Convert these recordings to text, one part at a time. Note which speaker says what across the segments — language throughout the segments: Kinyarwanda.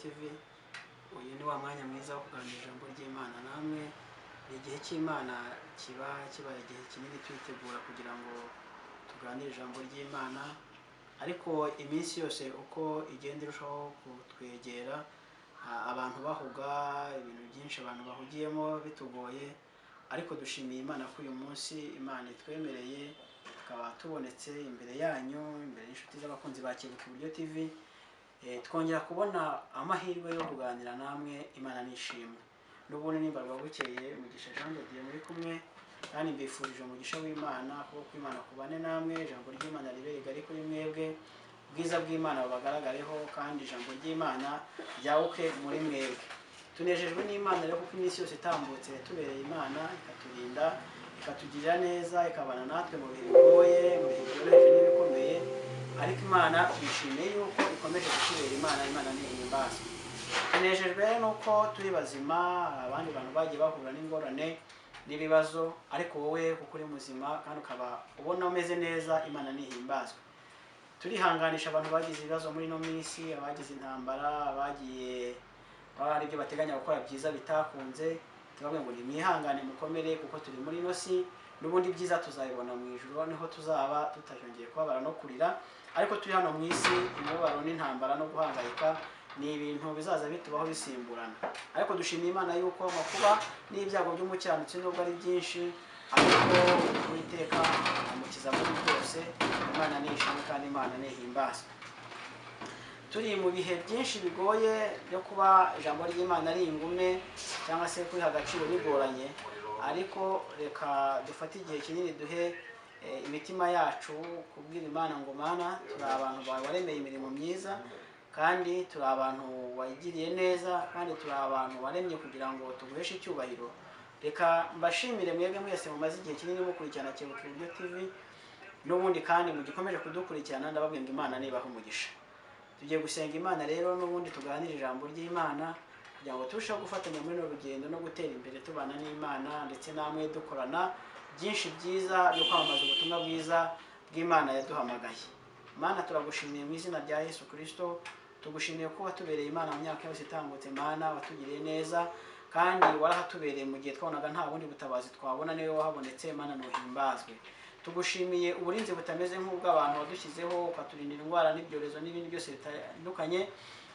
Speaker 1: TV. Uyu ni wa mwanya mwiza wo kuganira ijambo ry'Imana namwe. Ni igihe cy'Imana kiba kibaye igihe kinini twitegura kugira ngo tuganire ijambo ry'Imana, ariko iminsi yose uko igenda irushaho kutwegera, abantu bahuga ibintu byinshi, abantu bahugiyemo bitugoye, ariko dushimiye Imana ko uyu munsi Imana itwemereye tukaba tubonetse imbere yanyu, imbere y'inshuti z'abakunzi ba Kebuka Iburyo TV. Twongera kubona amahirwe yo kuganira namwe. Imana nishimwe. N'ubundi nimbarwa bukeye Mugisha Jean de Dieu muri kumwe, kandi mbifurije umugisha w'Imana, kuko Imana kubane namwe, ijambo ry'Imana ribe rigari kuri mwebwe, ubwiza bw'Imana bubagaragareho, kandi ijambo ry'Imana ryaguke muri mwebwe. Tunejejwe n'Imana rero kuko iminsi yose itambutse tubereye Imana, ikaturinda, ikatugirira neza, ikabana natwe mu bihe bigoye, mu bihe byoroheje n'ibikomeye, ariko Imana tuyishimiye yuko ikomeje kutubera Imana. Imana ntihimbazwe. Tunejejwe nuko turi bazima, abandi bantu bagiye bahura n'ingorane n'ibibazo, ariko wowe kuko uri muzima kandi ukaba ubona umeze neza, Imana ntihimbazwe. Turihanganisha abantu bagize ibibazo muri ino minsi, abagize intambara, abagiye hari ibyo bateganya gukora byiza bitakunze, tubabwira ngo nimwihangane mukomere, kuko turi muri ino si, n'ubundi byiza tuzabibona mu ijuru, niho tuzaba tutazongeye kubabara no kurira. Ariko turi hano mu isi, imibabaro n'intambara no guhangayika ni ibintu bizaza bitubaho bisimburana. Ariko dushimiye Imana yuko amakuba n'ibyago by'umukiranutsi nubwo ari byinshi, ariko Uwiteka amukiza muri byose. Imana nishimwe kandi Imana nihimbazwe. Turi mu bihe byinshi bigoye byo kuba ijambo ry'Imana ari ingume cyangwa se kuriha agaciro bigoranye, ariko reka dufate igihe kinini duhe imitima yacu kubwira Imana ngo Mana, turi abantu bawe waremeye imirimo myiza, kandi turi abantu wayigiriye neza, kandi turi abantu waremye kugira ngo tuguheshe icyubahiro. Reka mbashimire mwebwe mwese mumaze igihe kinini mukurikirana Kebuka Iburyo TV, n'ubundi kandi mugikomeje kudukurikirana, ndababwira ngo Imana nibahe umugisha. Tugiye gusenga Imana rero, n'ubundi tuganire ijambo ry'Imana kugira ngo turusheho gufatanya muri runo rugendo no gutera imbere tubana n'Imana, ndetse namwe dukorana byinshi byiza byo kwamamaza ubutumwa bwiza bw'Imana yaduhamagaye. Mana, turagushimiye mu izina rya Yesu Kristo, tugushimiye ko watubereye Imana mu myaka yose itambutse. Mana, watugiriye neza kandi warahatubereye mu gihe twabonaga nta bundi butabazi twabona, niwe wahabonetse. Mana, ntuhimbazwe. Tugushimiye uburinzi butameze nk'ubw'abantu wadushyizeho, ukaturinda indwara n'ibyorezo n'ibindi byose bitandukanye,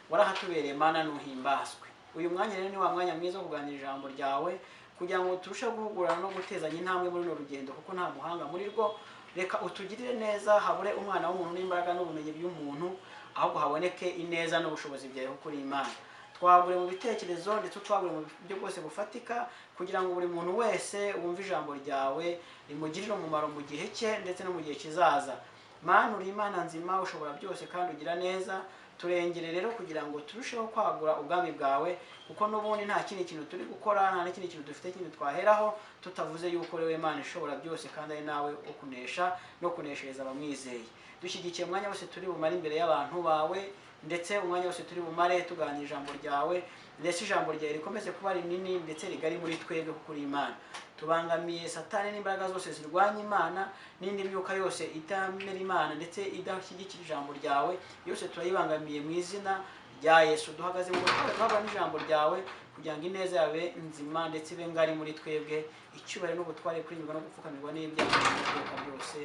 Speaker 1: warahatubereye. Mana, ntuhimbazwe. Uyu mwanya rero ni wa mwanya mwiza wo kuganira ijambo ryawe kugira ngo turusheho guhugurana no gutezanya intambwe muri runo rugendo, kuko nta muhanga muri rwo. Reka utugirire neza, habure umwana w'umuntu n'imbaraga n'ubumenyi by'umuntu, ahubwo haboneke ineza n'ubushobozi byawe kuko uri Imana. Twagure mu bitekerezo ndetse twagure mu buryo bwose bufatika, kugira ngo buri muntu wese wumve ijambo ryawe rimugirire umumaro mu gihe cye ndetse no mu gihe kizaza. Mana, uri Imana nzima, ushobora byose kandi ugira neza. Turengere rero kugira ngo turusheho kwagura ubwami bwawe, kuko n'ubundi nta kindi kintu turi gukora, nta n'ikindi kintu dufite kindi twaheraho tutavuze yuko rero Imana ishobora byose kandi ari nawe ukunesha no kuneshereza abamwizeye. Dushyigikiye umwanya wose turi bumare imbere y'abantu bawe, ndetse umwanya wose turi bumare tuganira ijambo ryawe, ndetse ijambo ryawe rikomeze kuba rinini ndetse rigari muri twebwe kuko uri Imana. Tubangamiye Satani n'imbaraga zose zirwanya Imana n'indi myuka yose itamera Imana ndetse idashyigikira ijambo ryawe, yose turayibangamiye mu izina rya Yesu. Duhagaze mu butware duhabwa n'ijambo ryawe kugira ngo ineza yawe nzima ndetse ibe ngari muri twebwe, icyubahiro n'ubutware kurimirwa no gupfukamirwa n'ibyaha n'iteka byose.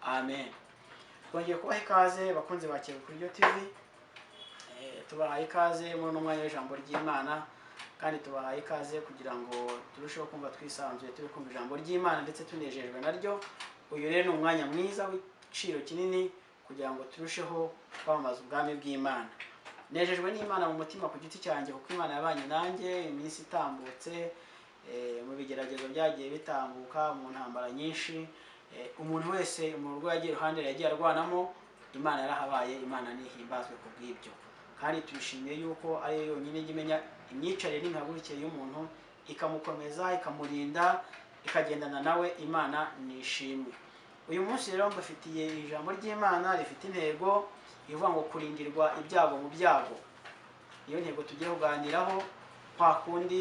Speaker 1: Amen. Twongeye kubaha ikaze bakunzi ba Kebuka Iburyo TV. Tubahaye ikaze muri uno mwanya w'ijambo ry'Imana, kandi tubahaye ikaze kugira ngo turusheho kumva twisanzuye turi kumva ijambo ry'Imana ndetse tunejejwe naryo. Uyu rero ni umwanya mwiza w'igiciro kinini kugira ngo turusheho kwamamaza ubwami bw'Imana. Nejejwe n'Imana mu mutima ku giti cyanjye, kuko Imana yabanye nanjye iminsi itambutse, mu bigeragezo byagiye bitambuka, mu ntambara nyinshi. Umuntu wese mu rugo yagiye iruhande yagiye arwanamo, Imana yarahabaye. Imana nihimbazwe ku bw'ibyo, kandi tuyishimiye yuko ari yo yonyine ijya imenya imyicarire n'imihagurukire y'umuntu, ikamukomeza, ikamurinda, ikagendana nawe. Imana nishimwe. Uyu munsi rero mbafitiye ijambo ry'Imana rifite intego ivuga ngo kurindirwa ibyago mu byago. Iyo ntego tugiye kuganiraho, kwa kundi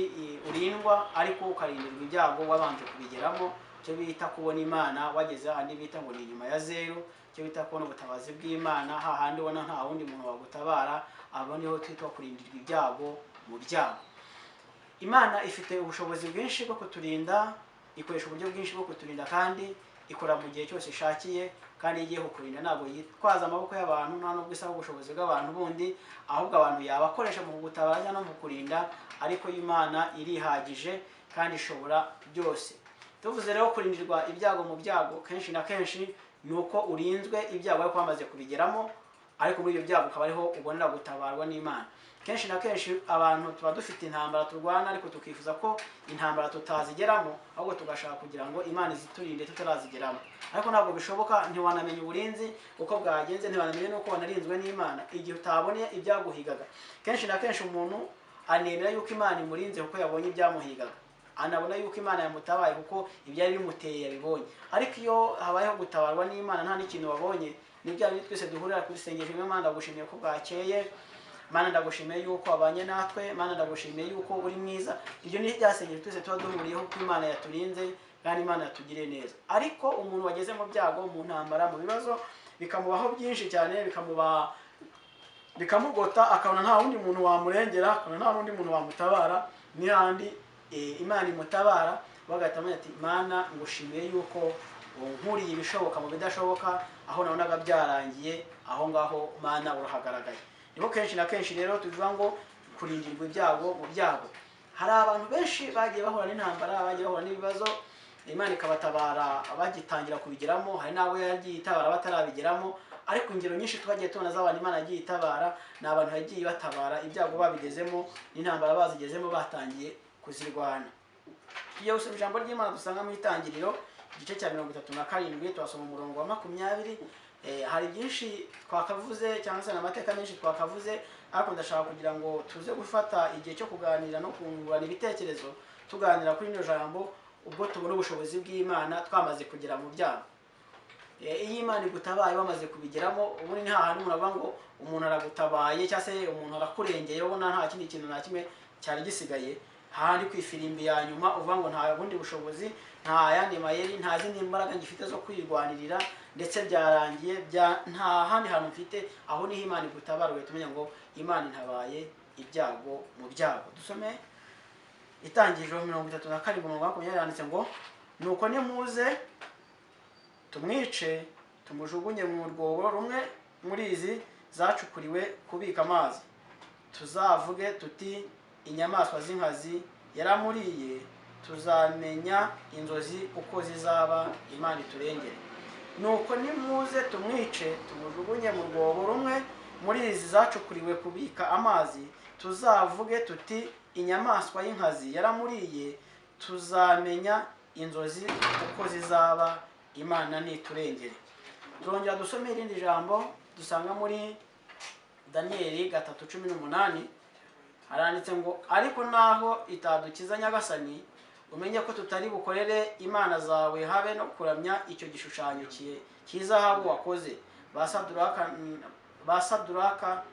Speaker 1: urindwa ariko ukarindirwa ibyago wabanje kubigeramo, icyo bita kubona Imana wageze ahandi bita ngo ni inyuma ya zeru, icyo bita kubona ubutabazi bw'Imana hahandi ubona nta wundi muntu wagutabara, Abo niho twitwa kurindirwa ibyago mu byago. Imana ifite ubushobozi bwinshi bwo kuturinda, ikoresha uburyo bwinshi bwo kuturinda, kandi ikora mu gihe cyose ishakiye. Kandi iyo igiye kukurinda ntabwo yitwaza amaboko y'abantu, nta nubwo isaba ubushobozi bw'abantu bundi, ahubwo abantu yabakoresha mu kugutabara cyangwa no mu kukurinda, ariko Imana irihagije kandi ishobora byose. Tuvuze rero kurindirwa ibyago mu byago, kenshi na kenshi ni uko urinzwe ibyago ariko wamaze kubigeramo, ariko muri ibyo byago ukaba ariho ubonera gutabarwa n'Imana. Kenshi na kenshi abantu tuba dufite intambara turwana, ariko tukifuza ko intambara tutazigeramo, ahubwo tugashaka kugira ngo Imana iziturinde tutarazigeramo. Ariko ntabwo bishoboka, ntiwanamenya uburinzi uko bwagenze, ntiwanamenya n'uko wanarinzwe n'Imana igihe utabonye ibyaguhigaga. Kenshi na kenshi umuntu anemera yuko Imana imurinze kuko yabonye ibyamuhigaga, anabona yuko Imana yamutabaye kuko ibyari bimuteye yabibonye. Ariko iyo habayeho gutabarwa n'Imana nta n'ikintu wabonye, ni bya bindi twese duhurira ku isengesho rimwe: Mana ndagushimiye ko bwakeye, Mana ndagushimiye yuko wabanye natwe, Mana ndagushimiye yuko uri mwiza. Iryo ni rya sengesho twese tuba duhuriyeho ko Imana yaturinze kandi Imana yatugiriye neza. Ariko umuntu wageze mu byago, mu ntambara, mu bibazo, bikamubaho byinshi cyane, bikamugota, akabona nta wundi muntu wamurengera, akabona nta wundi muntu wamutabara, n'ihandi Imana imutabara, bagahita bamenya ati Mana ngushimiye yuko nkuriye ibishoboka mu bidashoboka, aho nabonaga byarangiye, aho ngaho Mana urahagaragaye. Niho kenshi na kenshi rero tuvuga ngo kurindirwa ibyago mu byago. Hari abantu benshi bagiye bahura n'intambara, bagiye bahura n'ibibazo, Imana ikabatabara bagitangira kubigeramo. Hari n'abo yagiye itabara batarabigeramo, ariko ingero nyinshi twagiye tubona z'abantu Imana yagiye itabara ni abantu yagiye batabara ibyago babigezemo n'intambara bazigezemo, batangiye kuzirwana. Tugiye gusoma ijambo ry'Imana dusanga mu Itangiriro igice cya 37, tuhasoma umurongo wa 20. Hari byinshi twakavuze cyangwa se n'amateka menshi twakavuze, ariko ndashaka kugira ngo tuze gufata igihe cyo kuganira no kungurana ibitekerezo, tuganira kuri rino jambo ubwo tubona ubushobozi bw'Imana twamaze kugera mu byago. Iyo Imana igutabaye wamaze kubigeramo, ubundi nta hantu umuntu avuga ngo umuntu aragutabaye cyangwa se umuntu arakurengeye, ubona nta kindi kintu na kimwe cyari gisigaye, hahandi ku ifirimbi ya nyuma uvuga ngo nta bundi bushobozi, nta yandi mayeri, nta zindi mbaraga ngifite zo kwirwanirira, ndetse byarangiye, nta handi hantu mfite. Aho niho Imana igutabara, ugahita umenya ngo Imana intabaye ibyago mu byago. Dusome Itangiriro 37 umurongo wa 20, yanditse ngo: nuko nimuze tumwice, tumujugunye mu rwobo rumwe muri izi zacukuriwe kubika amazi, tuzavuge tuti inyamaswa z'inkazi yaramuriye, tuzamenya inzozi uko zizaba, Imana iturengere. Nuko nimuze tumwice, tumujugunye mu rwobo rumwe muri izi zacukuriwe kubika amazi, tuzavuge tuti inyamaswa y'inkazi yaramuriye, tuzamenya inzozi uko zizaba, Imana niturengere. Turongera dusome irindi jambo dusanga muri Daniyeli 3:18, haranditse ngo: ariko naho itadukiza Nyagasani, umenye ko tutari bukorere imana zawe, habe no kuramya icyo gishushanyo cy'izahabu wakoze. Ba Saduraka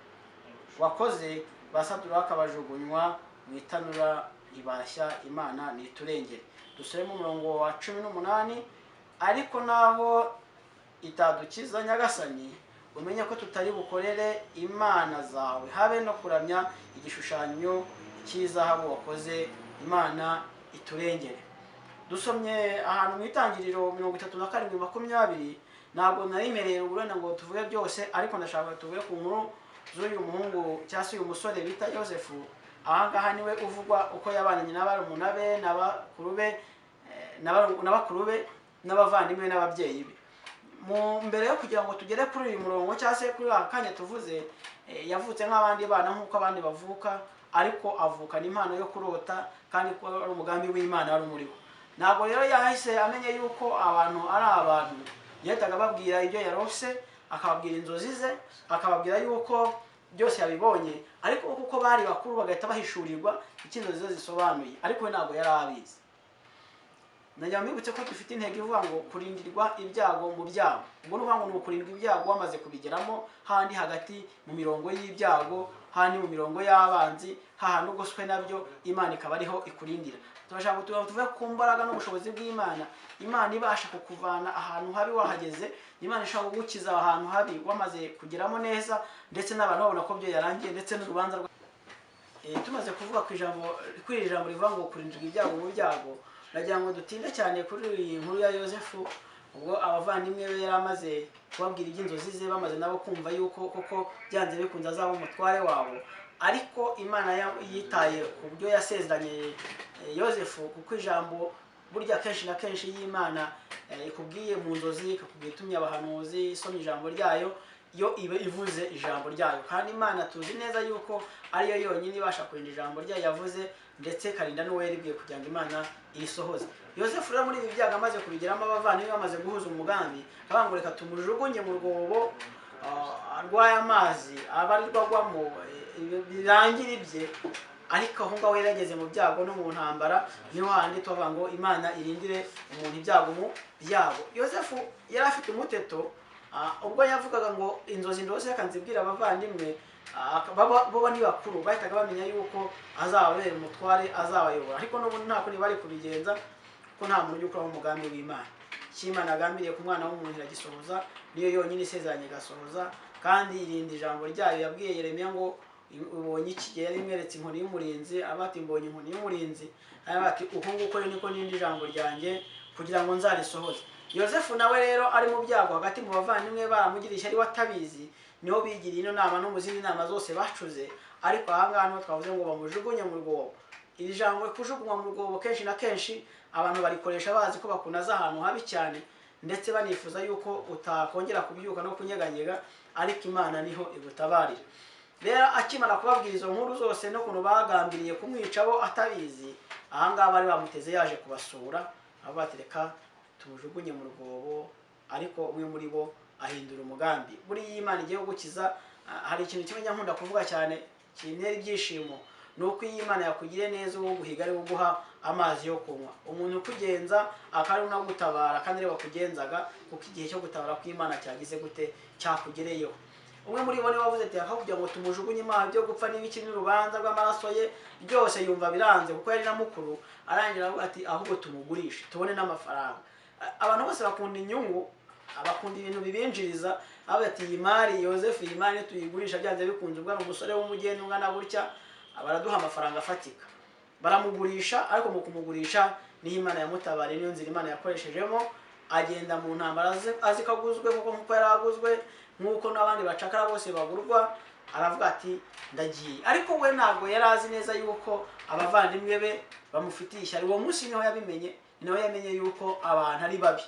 Speaker 1: wakoze, ba Saduraka bajugunywa mu itanura ribashya, Imana niturengere. Dusubiremo umurongo wa 18: ariko naho itadukiza Nyagasani, umenye ko tutari bukorere imana zawe, habe no kuramya igishushanyo cy'izahabu wakoze, Imana iturengere. Dusomye ahantu mu Itangiriro 37:20. Ntabwo narimereye uburana ngo tuvuge byose, ariko ndashaka tuvuge ku nkuru z'uyu muhungu cyangwa se uyu musore bita Yosefu. Aha ngaha niwe uvugwa uko yabanye n'abarumuna be n'abakuru be n'abakuru be n'abavandimwe n'ababyeyi be. Mu mbere yo kugira ngo tugere kuri uyu murongo cyangwa se kuri aka kanya tuvuze, yavutse nk'abandi bana nk'uko abandi bavuka, ariko avukana impano yo kurota, kandi ko ari umugambi w'Imana wari umuriho. Ntabwo rero yahise amenye yuko abantu ari abantu, yahitaga ababwira ibyo yarose, akababwira inzozi ze, akababwira yuko byose yabibonye, ariko kuko bari bakuru bagahita bahishurirwa icyo inzozi ze zisobanuye, ariko we ntabwo yari abizi. Najya mbibutse ko dufite intego ivuga ngo kurindirwa ibyago mu byago. Ubwo ni ukuvuga ngo ni ukurindwa ibyago wamaze kubigeramo, handi hagati mu mirongo y'ibyago hani mu mirongo y'abanzi, hahandi ugoswe nabyo, Imana ikaba ariho ikurindira. Turashaka kugira tuve ku mbaraga n'ubushobozi bw'Imana. Imana ibasha kukuvana ahantu habi wahageze, Imana ishaka kugukiza ahantu habi wamaze kugeramo neza, ndetse n'abantu babona ko byo yarangiye, ndetse n'urubanza rwa tumaze kuvuga ku ijambo, kuri iri jambo rivuga ngo kurindirwa ibyago mu byago, nagira ngo dutinde cyane kuri iyi nkuru ya Yosefu. Ubwo abavandimwe be yari amaze kubabwira iby'inzozi ze, bamaze nabo kumva yuko koko byanze bikunze azaba umutware wabo, ariko Imana yitaye ku byo yasezeranye Yosefu, kuko ijambo burya kenshi na kenshi y'Imana ikubwiye mu nzozi, ikakubwira itumye abahanuzi, isomye ijambo ryayo, yo iba ivuze ijambo ryayo. Kandi Imana tuzi neza yuko ariyo yonyine ibasha kurinda ijambo ryayo yavuze, ndetse ikarinda n'uwo yaribwiye kugira ngo Imana irisohoze. Yosefu rero muri ibi byago amaze kubigeramo, abavandimwe bamaze guhuza umugambi, aravuga ngo reka tumujugunye mu rwobo arwaye amazi, abarirwa agwamo, birangire ibye. Ariko aho ngaho yarageze mu byago no mu ntambara, niho handi tuvuga ngo Imana irindire umuntu ibyago mu byago. Yosefu yari afite umuteto, ubwo yavugaga ngo inzozi ndose reka nzibwire abavandimwe, bo ni bakuru, bahitaga bamenya yuko azababera umutware, azabayobora. Ariko n'ubu nta kundi bari kubigenza, kuko nta muntu ujya ukuraho umugambi w'Imana. Icyo Imana yagambiriye ku mwana w'umuntu iragisohoza, niyo yonyine isezeranye igasohoza, kandi irinda ijambo ryayo. Yabwiye Yeremiya ngo ubonye iki gihe yari imweretse inkoni y'umurinzi, avuga ati mbonye inkoni y'umurinzi, aravuga ati uko nguko rero niko n'indi jambo ryanjye kugira ngo nzarisohoze. Yosefu nawe rero ari mu byago hagati mu bavandimwe baramugiriye ishyari watabizi, niho bigiriye ino nama no mu zindi nama zose bacuze. Ariko aha ngaha niho twavuze ngo bamujugunye mu rwobo. Iri jambo kujugunywa mu rwobo kenshi na kenshi abantu barikoresha bazi ko bakunaza ahantu habi cyane, ndetse banifuza yuko utakongera kubyuka no kunyeganyega, ariko Imana niho igutabarira. Rero akimara kubabwira izo nkuru zose no kuntu bagambiriye kumwica bo atabizi, aha ngaha bari bamuteze yaje kubasura, avuga ati reka tumujugunye mu rwobo. Ariko umwe muri bo ahindura umugambi. Buriya Imana igiye kugukiza, hari ikintu kimwe nkunda kuvuga cyane kintera ibyishimo, ni uko iyo Imana yakugiriye neza uwo guhiga ari uguha amazi yo kunywa. Umuntu ukugenza akaba ari unagutabara, kandi ari wakugenzaga, kuko igihe cyo gutabara kw'Imana cyagize gute, cyakugereyeho. Umwe muri bo niwe wavuze ati aho kugira ngo tumujugunye Imana byo gupfa n'ibiki n'urubanza rw'amaraso ye byose, yumva biranze kuko yari na mukuru, arangira avuga ati ahubwo tumugurishe tubone n'amafaranga. Abantu bose bakunda inyungu, abakunda ibintu bibinjiriza. Avuga ati iyi mari Yosefu, iyi mari tuyigurisha byanze bikunze, ubwo ari umusore w'umugeni ungana gutya, baraduha amafaranga afatika. Baramugurisha, ariko mu kumugurisha niho Imana yamutabariye, niyo nzira Imana yakoreshejemo. Agenda mu ntambara azi ko aguzwe, kuko nkuko yari aguzwe, nkuko n'abandi bacakara bose bagurwa, aravuga ati ndagiye. Ariko we ntabwo yari azi neza yuko abavandimwe be bamufitiye ishyari. Uwo munsi niho yabimenye, niho yamenye yuko abantu ari babi.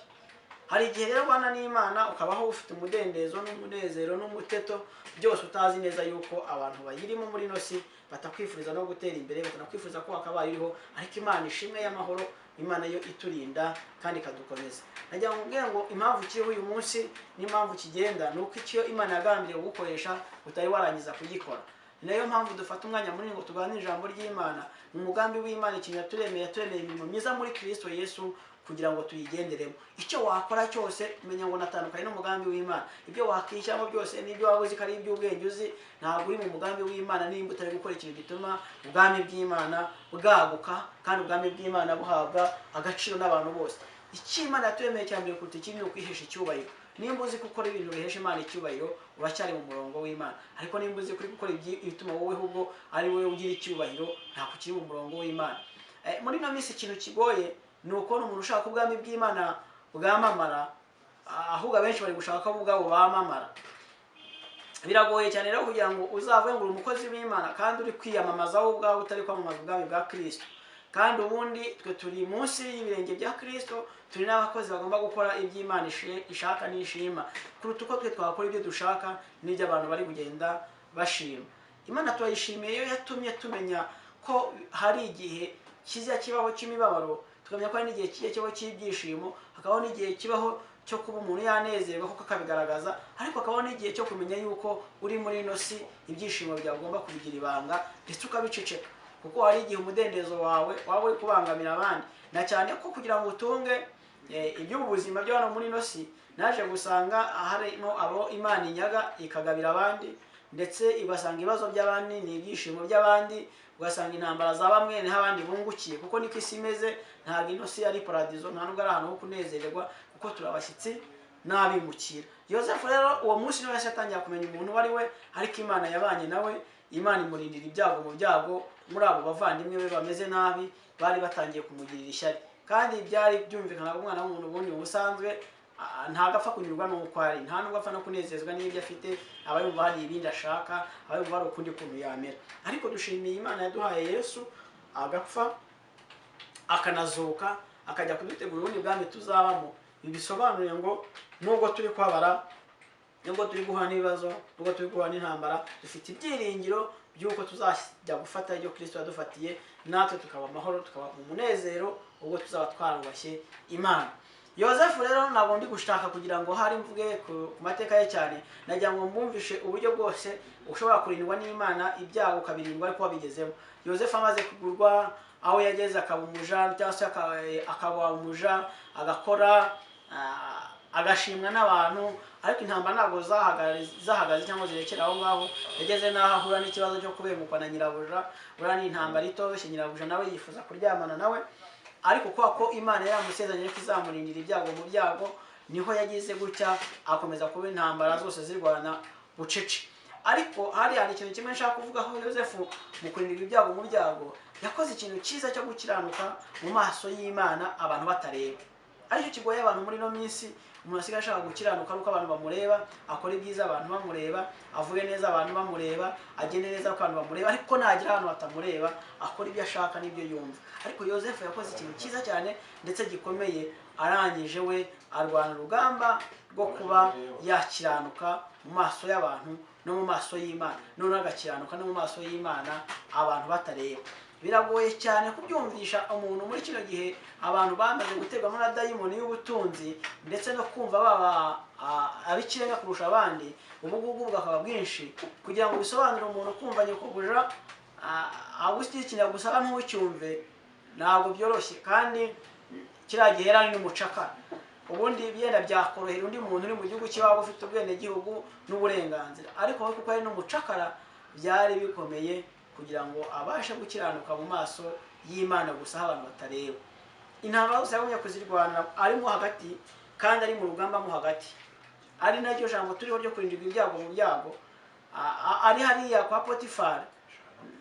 Speaker 1: Hari igihe rero ubana n'Imana ukabaho ufite umudendezo n'umunezero n'umuteto byose, utazi neza yuko abantu bayirimo muri ino si batakwifuriza no gutera imbere, batanakwifuza ko wakabaye uriho. Ariko Imana ishimwe y'amahoro, Imana yo iturinda kandi ikadukomeza. Nagira ngo mbwire ngo impamvu kiriho uyu munsi n'impamvu kigenda ni uko icyo Imana yagambiriye kugukoresha utari warangiza kugikora. Ni nayo mpamvu dufata umwanya munini ngo tuganire ijambo ry'Imana. Mu mugambi w'Imana ikintu yaturemeye, yaturemeye imirimo myiza muri Kristo Yesu kugira ngo tuyigenderemo. Icyo wakora cyose menya ngo natandukanye n'umugambi w'Imana. Ibyo wakishyiramo byose n'ibyo waba uzi ko ari iby'ubwenge uzi, ntabwo uri mu mugambi w'Imana nimba utari gukora ikintu gituma ubwami bw'Imana bwaguka, kandi ubwami bw'Imana buhabwa agaciro n'abantu bose. Icyo Imana yaturemeye cya mbere kuruta ikindi ni ukwihesha icyubahiro. Nimba uzi ko ukora ibintu bihesha Imana icyubahiro, uracyari mu murongo w'Imana. Ariko nimba uzi ko uri gukora ibituma wowe ahubwo ari wowe ugira icyubahiro, ntabwo ukiri mu murongo w'Imana. Muri ino minsi ikintu kigoye ni ukubona umuntu ushaka ubwami bw'Imana bwamamara, ahubwo abenshi bari gushaka ko ubwabo bamamara. Biragoye cyane rero kugira ngo uzavuge ngo uri umukozi w'Imana kandi uri kwiyamamaza wowe ubwawe utari kwamamaza ubwami bwa Kristo. Kandi ubundi twe turi munsi y'ibirenge bya Kristo, turi n'abakozi bagomba gukora iby'Imana ishaka n'ishima, kuruta uko twe twakora ibyo dushaka n'ibyo abantu bari kugenda bashima. Imana turayishimiye yo yatumye tumenya ko hari igihe kijya kibaho cy'imibabaro, tukamenya ko hari n'igihe kijya kibaho cy'ibyishimo, hakabaho n'igihe kibaho cyo kuba umuntu yanezerwa kuko akabigaragaza, ariko hakabaho n'igihe cyo kumenya yuko uri muri ino si ibyishimo byawe ugomba kubigira ibanga ndetse ukabiceceka, kuko hari igihe umudendezo wawe waba uri kubangamira abandi. Na cyane ko kugira ngo utunge iby'ubu buzima byo hano muri ino si, naje gusanga harimo abo Imana inyaga ikagabira abandi, Ndetse ugasanga ibibazo by'abandi ni ibyishimo by'abandi, ugasanga intambara za bamwe niho abandi bungukiye, kuko niko isi imeze. Ntabwo ino si ari paradizo, nta nubwo ari ahantu ho kunezererwa, kuko turi abashyitsi n'abimukira. Yosefu rero uwo munsi niwe yahise atangira kumenya umuntu uwo ari we, ariko Imana yabanye nawe, Imana imurindira ibyago mu byago muri abo bavandimwe be bameze nabi bari batangiye kumugirira ishyari. Kandi byari byumvikana ko umwana w'umuntu ubundi mu busanzwe ntabwo apfa kunyurwa n'uko ari, nta nubwo apfa no kunezezwa n'ibyo afite, aba yumva hari ibindi ashaka, aba yumva hari ukundi kuntu yamera. Ariko dushimiye Imana yaduhaye Yesu agapfa akanazuka akajya kudutegura ubundi bwami tuzabamo. Ibi bisobanuye ngo nubwo turi kubabara, nubwo turi guhura n'ibibazo, nubwo turi guhura n'intambara, dufite ibyiringiro by'uko tuzajya gufata ibyo Kristo yadufatiye, natwe tukaba amahoro, tukaba mu munezero ubwo tuzaba twarubashye Imana. Yosefu rero ntabwo ndi gushaka kugira ngo hari mvuge ku mateka ye cyane, nagira ngo mbumvishe uburyo bwose ushobora kurindwa n'Imana, ibyago ukabirindwa ariko wabigezemo. Yosefu amaze kugurwa, aho yageze akaba umuja, cyangwa se akaba umuja agakora, agashimwa n'abantu, ariko intambara ntabwo zahagaze cyangwa zirekera aho ngaho. Yageze n'aho ahura n'ikibazo cyo kubengukwa na nyirabuja. Buriya ni intambara itoroshye, nyirabuja nawe yifuza kuryamana nawe, ariko kubera ko Imana yaramusezeranye ko izamurindira ibyago mu byago, niho yagize gutya akomeza kuba intambara zose zirwana bucece. Ariko hari ikintu kimwe nshaka kuvugaho. Yosefu mu kurindira ibyago mu byago yakoze ikintu cyiza cyo gukiranuka mu maso y'Imana abantu batareba. Aricyo kigoye abantu muri ino minsi, umuntu asigaye ashaka gukiranuka ari uko abantu bamureba, akora ibyiza abantu bamureba, avuge neza abantu bamureba, agende neza ariko abantu bamureba, ariko nagira ahantu batamureba akora ibyo ashaka n'ibyo yumva. Ariko Yosefu yakoze ikintu cyiza cyane ndetse gikomeye, arangije we arwana urugamba rwo kuba yakiranuka mu maso y'abantu no mu maso y'Imana, noneho agakiranuka no mu maso y'Imana abantu batareba. Biragoye cyane kubyumvisha umuntu muri kino gihe abantu bamaze guterwamo na dayimoni y'ubutunzi, ndetse no kumva baba abikirenga kurusha abandi, ubugugu bwakaba bwinshi. Kugira ngo bisobanure umuntu kumva nyokobuja agushyigikira gusa ntucyumve, ntabwo byoroshye. Kandi kiriya gihe yari ari n'umucakara, ubundi byenda byakorohera undi muntu uri mu gihugu cy'iwabo ufite ubwenegihugu n'uburenganzira, ariko we kuko ari n'umucakara byari bikomeye kugira ngo abashe gukiranuka mu maso y'Imana gusa aho abantu batareba. Intambara zose yagumye kuzirwana arimo hagati, kandi ari mu rugamba mo hagati, ari naryo jambo turiho ryo kurindirwa ibyago mu byago. Ari hariya kwa Potifari,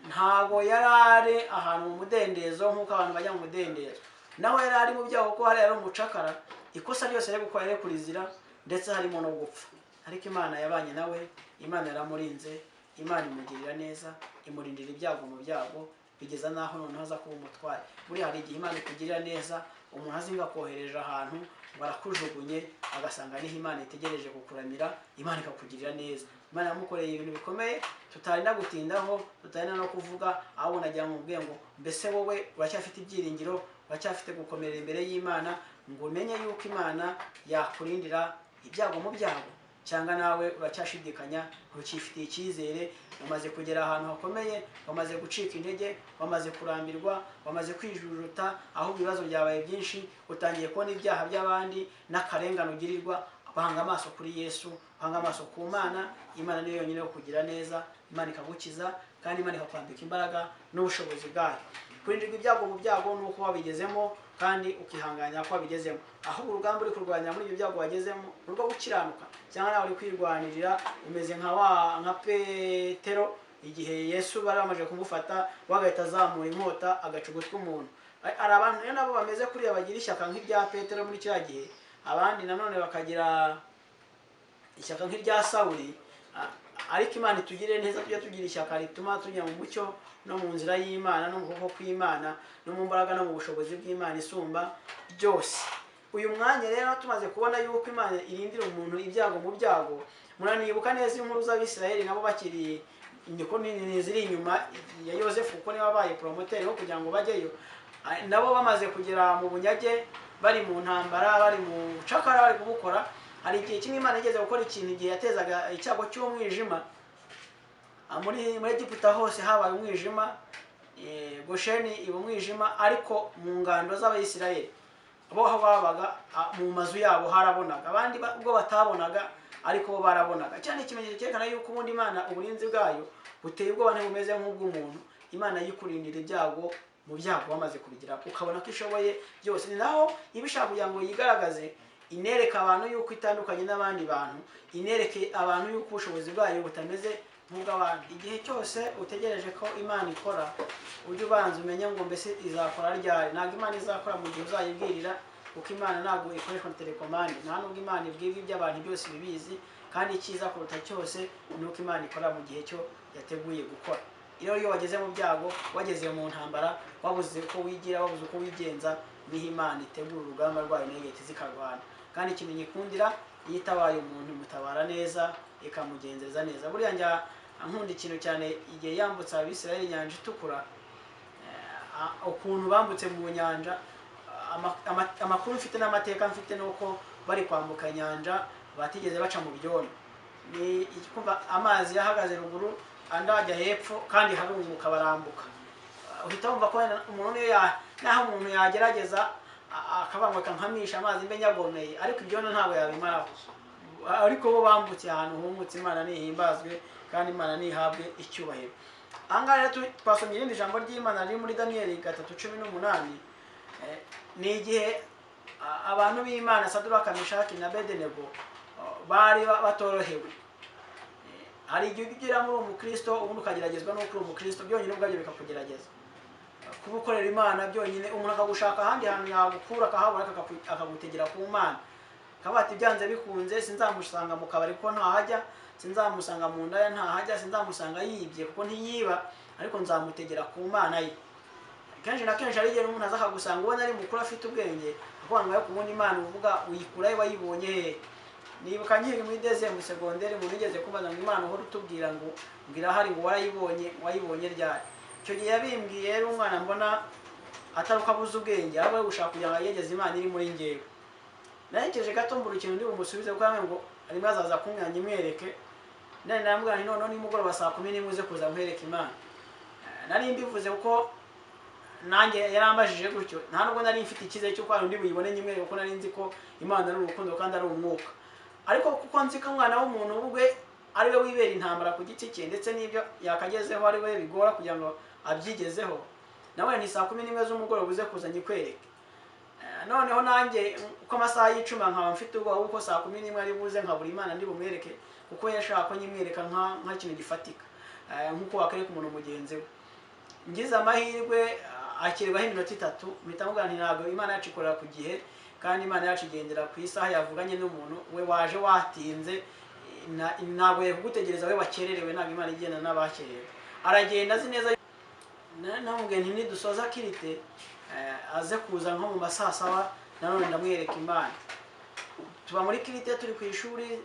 Speaker 1: ntago yari ari ahantu mu mudendezo nk'uko abantu bajya mu mudendezo, naho yari ari mu byago kuko hariya ari umucakara, ikosa ryose yari gukora yari kurizira, ndetse harimo no gupfa. Ariko Imana yabanye nawe, Imana yaramurinze, Imana imugirira neza, imurindira ibyago mu byago, bigeza naho noneho aza kuba umutware. Buriya hari igihe Imana ikugirira neza, umuntu azinga kohereje ahantu barakujugunye, agasanga niho Imana itegereje kukuramira, Imana ikakugirira neza. Imana yamukoreye ibintu bikomeye tutarinda gutindaho, tutarinda no kuvuga, ahubwo nagira ngo mubwire ngo mbese wowe uracyafite ibyiringiro, uracyafite gukomerera imbere y'Imana, ngo umenye yuko Imana yakurindira ibyago mu byago, cyangwa nawe uracyashidikanya, ntukifitiye icyizere, wamaze kugera ahantu hakomeye, wamaze gucika intege, wamaze kurambirwa, wamaze kwijujuta, ahubwo ibibazo byabaye byinshi, utangiye kubona ibyaha by'abandi n'akarengane ugirirwa. Bahanga amaso kuri Yesu, bahanga amaso ku Mana. Imana niyo yonyine yo kugira neza, Imana ikagukiza, kandi Imana ikakwambika imbaraga n'ubushobozi bwayo. Kurindirwa ibyago mu byago ni uko wabigezemo kandi ukihanganira ko wabigezemo. Ahubwo urugamba uri kurwanya muri ibyo byago wagezemo ni urwo gukiranuka, cyangwa nawe uri kwirwanirira umeze nka Petero igihe Yesu bari bamaze kumufata, wagahita azamura inkota agaca ugutwi umuntu. Hari abantu rero nabo bameze kuriya bagira ishyaka nk'irya Petero muri kiriya gihe, abandi nanone bakagira ishyaka nk'irya Sawuli. Ariko Imana itugirire neza, tujye tugira ishyaka rituma tujya mu mucyo no mu nzira y'Imana no mu kuboko kw'Imana no mu mbaraga no mu bushobozi bw'Imana isumba byose. Uyu mwanya rero tumaze kubona yuko Imana irindira umuntu ibyago mu byago, muranibuka neza inkuru z'Abisirayeli nabo bakiri niko ziri inyuma ya Yosefu, kuko niba babaye promoteri ho kugira ngo bajyeyo, nabo bamaze kugera mu bunyage, bari mu ntambara, bari mu bucakara, bari kubukora. Hari igihe kimwe Imana igeze gukora ikintu igihe yatezaga icyago cy'umwijima muri Egiputa hose habaye umwijima, Gosheni iba umwijima, ariko mu ngando z'Abayisirayeli bo aho babaga mu mazu yabo harabonaga, abandi ubwo batabonaga Ariko bo barabonaga cyane. Ikimenyetso cyerekana yuko ubundi Imana uburinzi bwayo buteye ubwoba, ntibumeze nk'ubw'umuntu. Imana yikurindira ibyago mu byago bamaze kubigira, ukabona ko ishoboye byose. Ni naho iba ishaka kugira ngo yigaragaze, inereke abantu yuko itandukanye n'abandi bantu, inereke abantu yuko ubushobozi bwayo butameze nk'ubw'abandi. Igihe cyose utegereje ko Imana ikora, ujye ubanza umenye ngo mbese izakora ryari. Ntabwo Imana izakora mu gihe uzayibwirira, kuko Imana ntabwo ikoreshwa na telekomande. Nta nubwo Imana ibwirwa iby'abantu, byose ibibizi. Kandi icyiza kuruta cyose ni uko Imana ikora mu gihe cyo yateguye gukora. Iyo wageze mu byago, wageze mu ntambara, wabuze uko wigira, wabuze uko wigenza, niho Imana itegura urugamba rwayo, nayo igahita izikarwana. Kandi ikintu nyikundira, iyo itabaye umuntu imutabara neza, ikamugenzereza neza. Buriya njya nkunda ikintu cyane, igihe yambutse Abisirayeli inyanja itukura, ukuntu bambutse mu nyanja. Amakuru mfite n'amateka mfite ni uko bari kwambuka inyanja batigeze baca mu byondo. Ni kumva amazi yahagaze ruguru, andi ajya hepfo, kandi harunguka barambuka. Uhita wumva ko umuntu niyo naho umuntu yagerageza akabangwa nkamisha amazi mbe nyagomeye, ariko ibyondo ntabwo yabimaraho. Ariko bo bambutse ahantu humutse. Imana nihimbazwe kandi Imana nihabwe icyubahiro. Aha ngaha rero twasomye irindi jambo ry'Imana riri muri Daniyeli 3:18. Ni igihe abantu b'Imana Saduraka, Meshaki na Bedenego bari batorohewe. Hari igihe ugera muri umukristo, ubundi ukageragezwa n'uko uri umukristo byonyine ubwabyo bikakugerageza. Kuba ukorera Imana byonyine, umuntu akagushaka ahandi hantu yagukura akahabura, akagutegera ku Mana, akavuga ati byanze bikunze sinzamusanga mu kabari kuko ntahajya, sinzamusanga mu ndaya ntahajya, sinzamusanga yibye kuko ntiyiba, ariko nzamutegera ku Mana ye. Kenshi na kenshi hari igihe umuntu aza akagusanga ubona ari mukuru, afite ubwenge, akavuga ngo kubundi Imana uvuga uyikurahe, wayibonye hehe? Nibuka nkiri muri deuxième secondaire, umuntu yigeze kumbaza ngo Imana uhora utubwira ngo irahari, ngo warayibonye, wayibonye ryari? Icyo gihe yabimbwiye yari umwana, mbona atari uko abuze ubwenge, ahubwo ari gushaka kugira ngo yegeze Imana iri muri njyewe. Narekeje gato mbura ikintu ndi bumusubize, kuko yambwiye ngo arimo azaza kumwanya imwereke. None namubwira nti noneho nimugoroba saa 11 uze kuza nkwereke Imana. Nari mbivuze kuko nanjye yarambajije gutyo, nta nubwo nari mfite icyizere cy'uko hari undi buyibone nyimwereke, kuko nari nzi ko Imana ari urukundo kandi ari umwuka. Ariko kuko nzi ko umwana w'umuntu ubwe ari we wibera intambara ku giti cye, ndetse n'ibyo yakagezeho ari we bigora kugira ngo abyigezeho, nawe ni saa 11 z'umugoroba uze kuza nyikwereke. Noneho nanjye uko amasaha y'icuma nkaba mfite ubwoba kuko saa 11 ari buze nkabura Imana ndi bumwereke, kuko yashaka ko nyimwereka nka kintu gifatika, nkuko wakereka umuntu mugenzi we. Ngize amahirwe akirwaho iminota 3, mpita mubwira nti ntabwo Imana yacu ikorera ku gihe, kandi Imana yacu igendera ku isaha yavuganye n'umuntu. We waje watinze, ntabwo yakugutegereza, we wakererewe. Ntabwo Imana igenda n'abakererewe. Aragenda azi neza. Namubwiye nti nidusoza kirite aze kuza nko mu masaa 7, nanone ndamwereka Imana. Tuba muri kirite turi ku ishuri,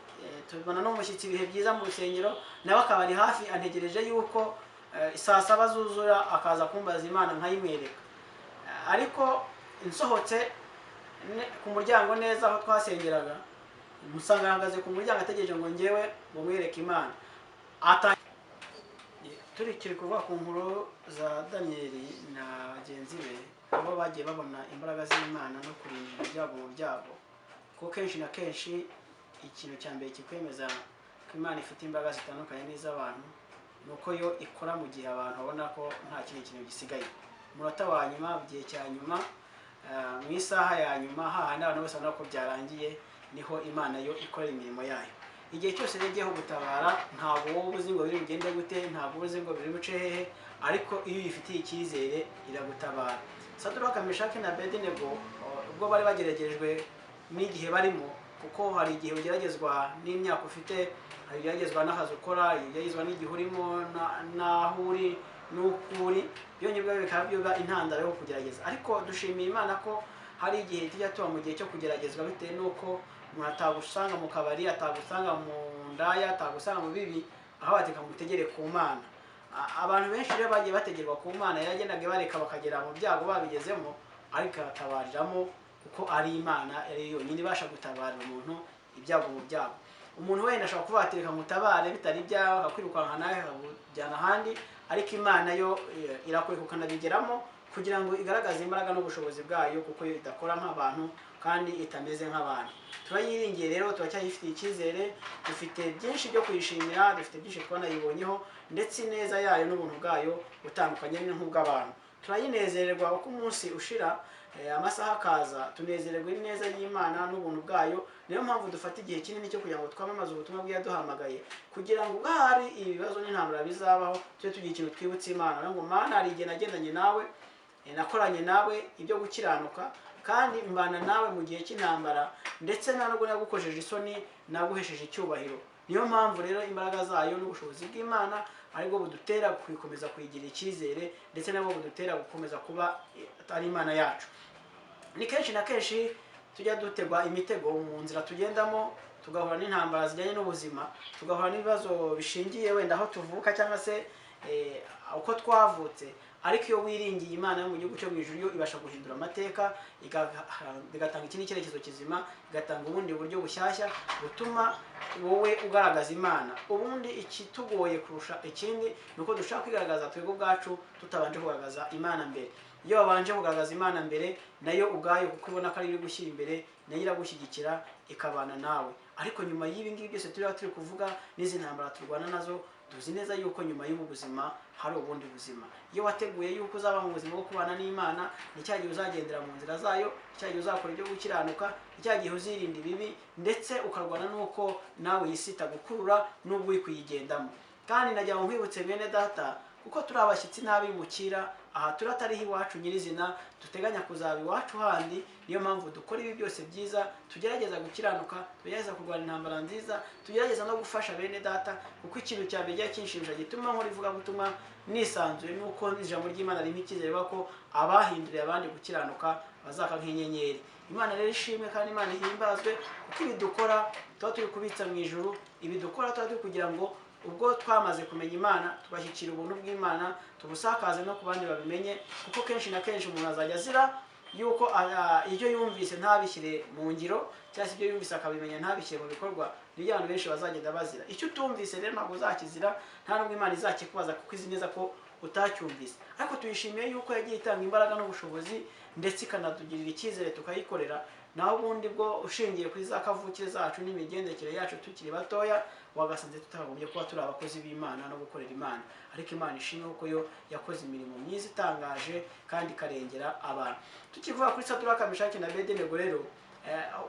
Speaker 1: tubona n'umushyitsi ibihe byiza mu rusengero, nawe akaba ari hafi antegereje yuko saa 7 zuzura akaza kumbaza Imana nkayimwereka. Ariko nsohotse ku muryango neza aho twasengeraga, musanga ahagaze ku muryango ategereje ngo njyewe ngo mwereke Imana. Turikiri kuvuga ku nkuru za Daniyeli na bagenzi be, abo bagiye babona imbaraga z'Imana no kurinda ibyago mu byago. Kuko kenshi na kenshi ikintu cya mbere kikwemeza ko Imana ifite imbaraga zitandukanye n'iz'abantu ni uko yo ikora mu gihe abantu babona ko nta kindi kintu gisigaye. Umunota wa nyuma, mu gihe cya nyuma, mu isaha ya nyuma, hahandi abantu bose babona ko byarangiye, niho Imana yo ikorera imirimo yayo. Igihe cyose rero igiye gutabara, ntabwo wowe uzi ngo biri bugende gute, ntabwo uzi ngo biri buce hehe, ariko iyo uyifitiye icyizere iragutabara. Saduraka, Meshaki na Abedenego ubwo bari bageragerejwe n'igihe barimo, kuko hari igihe ugeragezwa n'imyaka ufite, hari ugeragezwa n'akazi ukora, ugeragezwa n'igihe urimo n'aho uri n'uko uri, byonyine ubwabyo bikaba biba intandaro yo kugerageza. Ariko dushimiye Imana ko hari igihe tujya tuba mu gihe cyo kugeragezwa bitewe n'uko umuntu atagusanga mu kabari, atagusanga mu ndaya, atagusanga mu bibi, aho bateka mutegere ku Mana. Abantu benshi rero bagiye bategerwa ku Mana, yagendaga bareka bakagera mu byago babigezemo, ariko ikabatabariramo kuko ari Imana ari yonyine ibasha gutabarira umuntu ibyago mu byago. Umuntu wenda ashobora kuba atereka mutabare bitari ibyawe, akakwirukanka nawe akakujyana ahandi, ariko Imana yo irakureka ukanabigeramo, kugira ngo igaragaze imbaraga n'ubushobozi bwayo, kuko yo idakora nk'abantu kandi itameze nk'abantu. Turayiringiye rero, turacyayifitiye icyizere, dufite byinshi byo kuyishimira, dufite byinshi twanayibonyeho, ndetse ineza yayo n'ubuntu bwayo butandukanye nk'ubw'abantu. Turayinezererwa uko umunsi ushira, amasaha akaza, tunezererwa ineza y'Imana n'ubuntu bwayo. Niyo mpamvu dufata igihe kinini cyo kugira ngo twamamaze ubutumwa bw'iyaduhamagaye, kugira ngo ubwo hari ibibazo n'intambara bizabaho tujye tugira ikintu twibutsa Imana ngo Mana, hari igihe nagendanye nawe, nakoranye nawe ibyo gukiranuka, kandi mbana nawe mu gihe cy'intambara, ndetse nta nubwo nagukojeje isoni, naguhesheje icyubahiro. Niyo mpamvu rero imbaraga zayo n'ubushobozi bw'Imana aribwo budutera kwikomeza kuyigira icyizere, ndetse nabwo budutera gukomeza kuba ari Imana yacu. Ni kenshi na kenshi tujya dutegwa imitego mu nzira tugendamo, tugahura n'intambara zijyanye n'ubuzima, tugahura n'ibibazo bishingiye wenda aho tuvuka cyangwa se uko twavutse. Ariko iyo wiringiye Imana yo mu gihugu cyo mu ijuru, yo ibasha guhindura amateka, igatanga ikindi cyerekezo kizima, igatanga ubundi buryo bushyashya butuma wowe ugaragaza Imana. Ubundi ikitugoye kurusha ikindi ni uko dushaka kwigaragaza twebwe ubwacu tutabanje kugaragaza Imana mbere. Iyo wabanje kugaragaza Imana mbere, nayo ubwayo kuko ibona ko ari iri gushyira imbere, nayo iragushyigikira ikabana nawe. Ariko nyuma y'ibi ngibi byose turiho turi kuvuga n'izi ntambara turwana nazo, tuzi neza yuko nyuma y'ubu buzima hari ubundi buzima. Iyo wateguye yuko uzaba mu buzima bwo kubana n'Imana, ni cya gihe uzagendera mu nzira zayo, ni cya gihe uzakora ibyo gukiranuka, ni cya gihe uzirinda ibibi, ndetse ukarwana n'uko nawe iyi si itagukurura n'ubwo uri kuyigendamo. Kandi nagira ngo nkwibutse bene data, kuko turi abashyitsi n'abimukira, aha turi atariho iwacu nyirizina, duteganya kuzaba iwacu handi. Niyo mpamvu dukora ibi byose byiza, tugerageza gukiranuka, tugerageza kurwana intambara nziza, tugerageza no gufasha bene data, kuko ikintu cya mbere kijya kinshimisha gituma nkora ivugabutumwa nisanzuye nuko ijambo ry'Imana rimpa icyizere ko abahinduriye abandi gukiranuka bazaka nk'inyenyeri. Imana rero ishimwe kandi Imana ihimbazwe, kuko ibi dukora tuba turi kubitsa mu ijuru, ibi dukora tuba turi kugira ngo ubwo twamaze kumenya Imana tugashyikira ubuntu bw'Imana, tubusakaze no ku bandi babimenye, kuko kenshi na kenshi umuntu azajya azira yuko ibyo yumvise ntabishyire mu ngiro, cyangwa se ibyo yumvise akabimenya ntabishyire mu bikorwa. Nibyo abantu benshi bazagenda bazira. Icyo utumvise rero ntabwo uzakizira, nta nubwo Imana izakikubaza kuko izi neza ko utacyumvise. Ariko tuyishimiye yuko yagiye itanga imbaraga n'ubushobozi, ndetse ikanatugirira icyizere tukayikorera. Naho ubundi bwo ushingiye kuri za kavukire zacu n'imigendekere yacu tukiri batoya, wagasanze tutagombye kuba turi abakozi b'Imana no gukorera Imana. Ariko Imana ishimwe kuko yo yakoze imirimo myiza itangaje kandi ikarengera abantu. Tukivuga kuri Saduraka, Meshaki na Abedenego rero,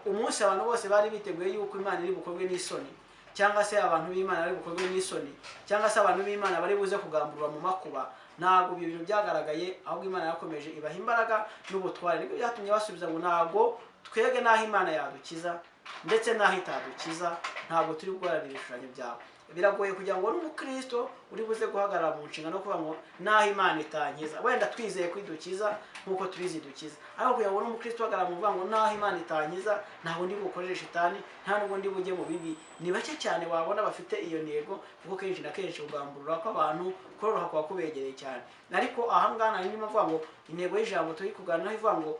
Speaker 1: umunsi abantu bose bari biteguye yuko Imana iri bukorwe n'isoni, cyangwa se abantu b'Imana bari bukorwe n'isoni, cyangwa se abantu b'Imana bari buze kugamburura mu makuba, ntabwo ibyo bintu byagaragaye, ahubwo Imana yakomeje ibaha imbaraga n'ubutware. Nibyo byatumye basubiza ngo ntabwo twebwe n'aho Imana yadukiza ndetse n'aho itadukiza, ntabwo turi guharanira ibishushanyo byawe. Biragoye kugira ngo n'umukristo uri buze guhagarara mu nshingano no kuvuga ngo n'aho Imana itankiza, wenda twizeye ko idukiza nk'uko tubizi idukiza, ariko kugira ngo n'umukristo uhagarara mu kuvuga ngo n'aho Imana itankiza ntabwo ndi bukorere shitani, nta nubwo ndi bujye mu bibi, ni bake cyane wabona bafite iyo ntego, kuko kenshi na kenshi kugamburura kw'abantu kororoha kuba kubegereye cyane. Ariko aha ngaha nari ndimo mvuga ngo intego y'ijambo turi kuganiraho ivuga ngo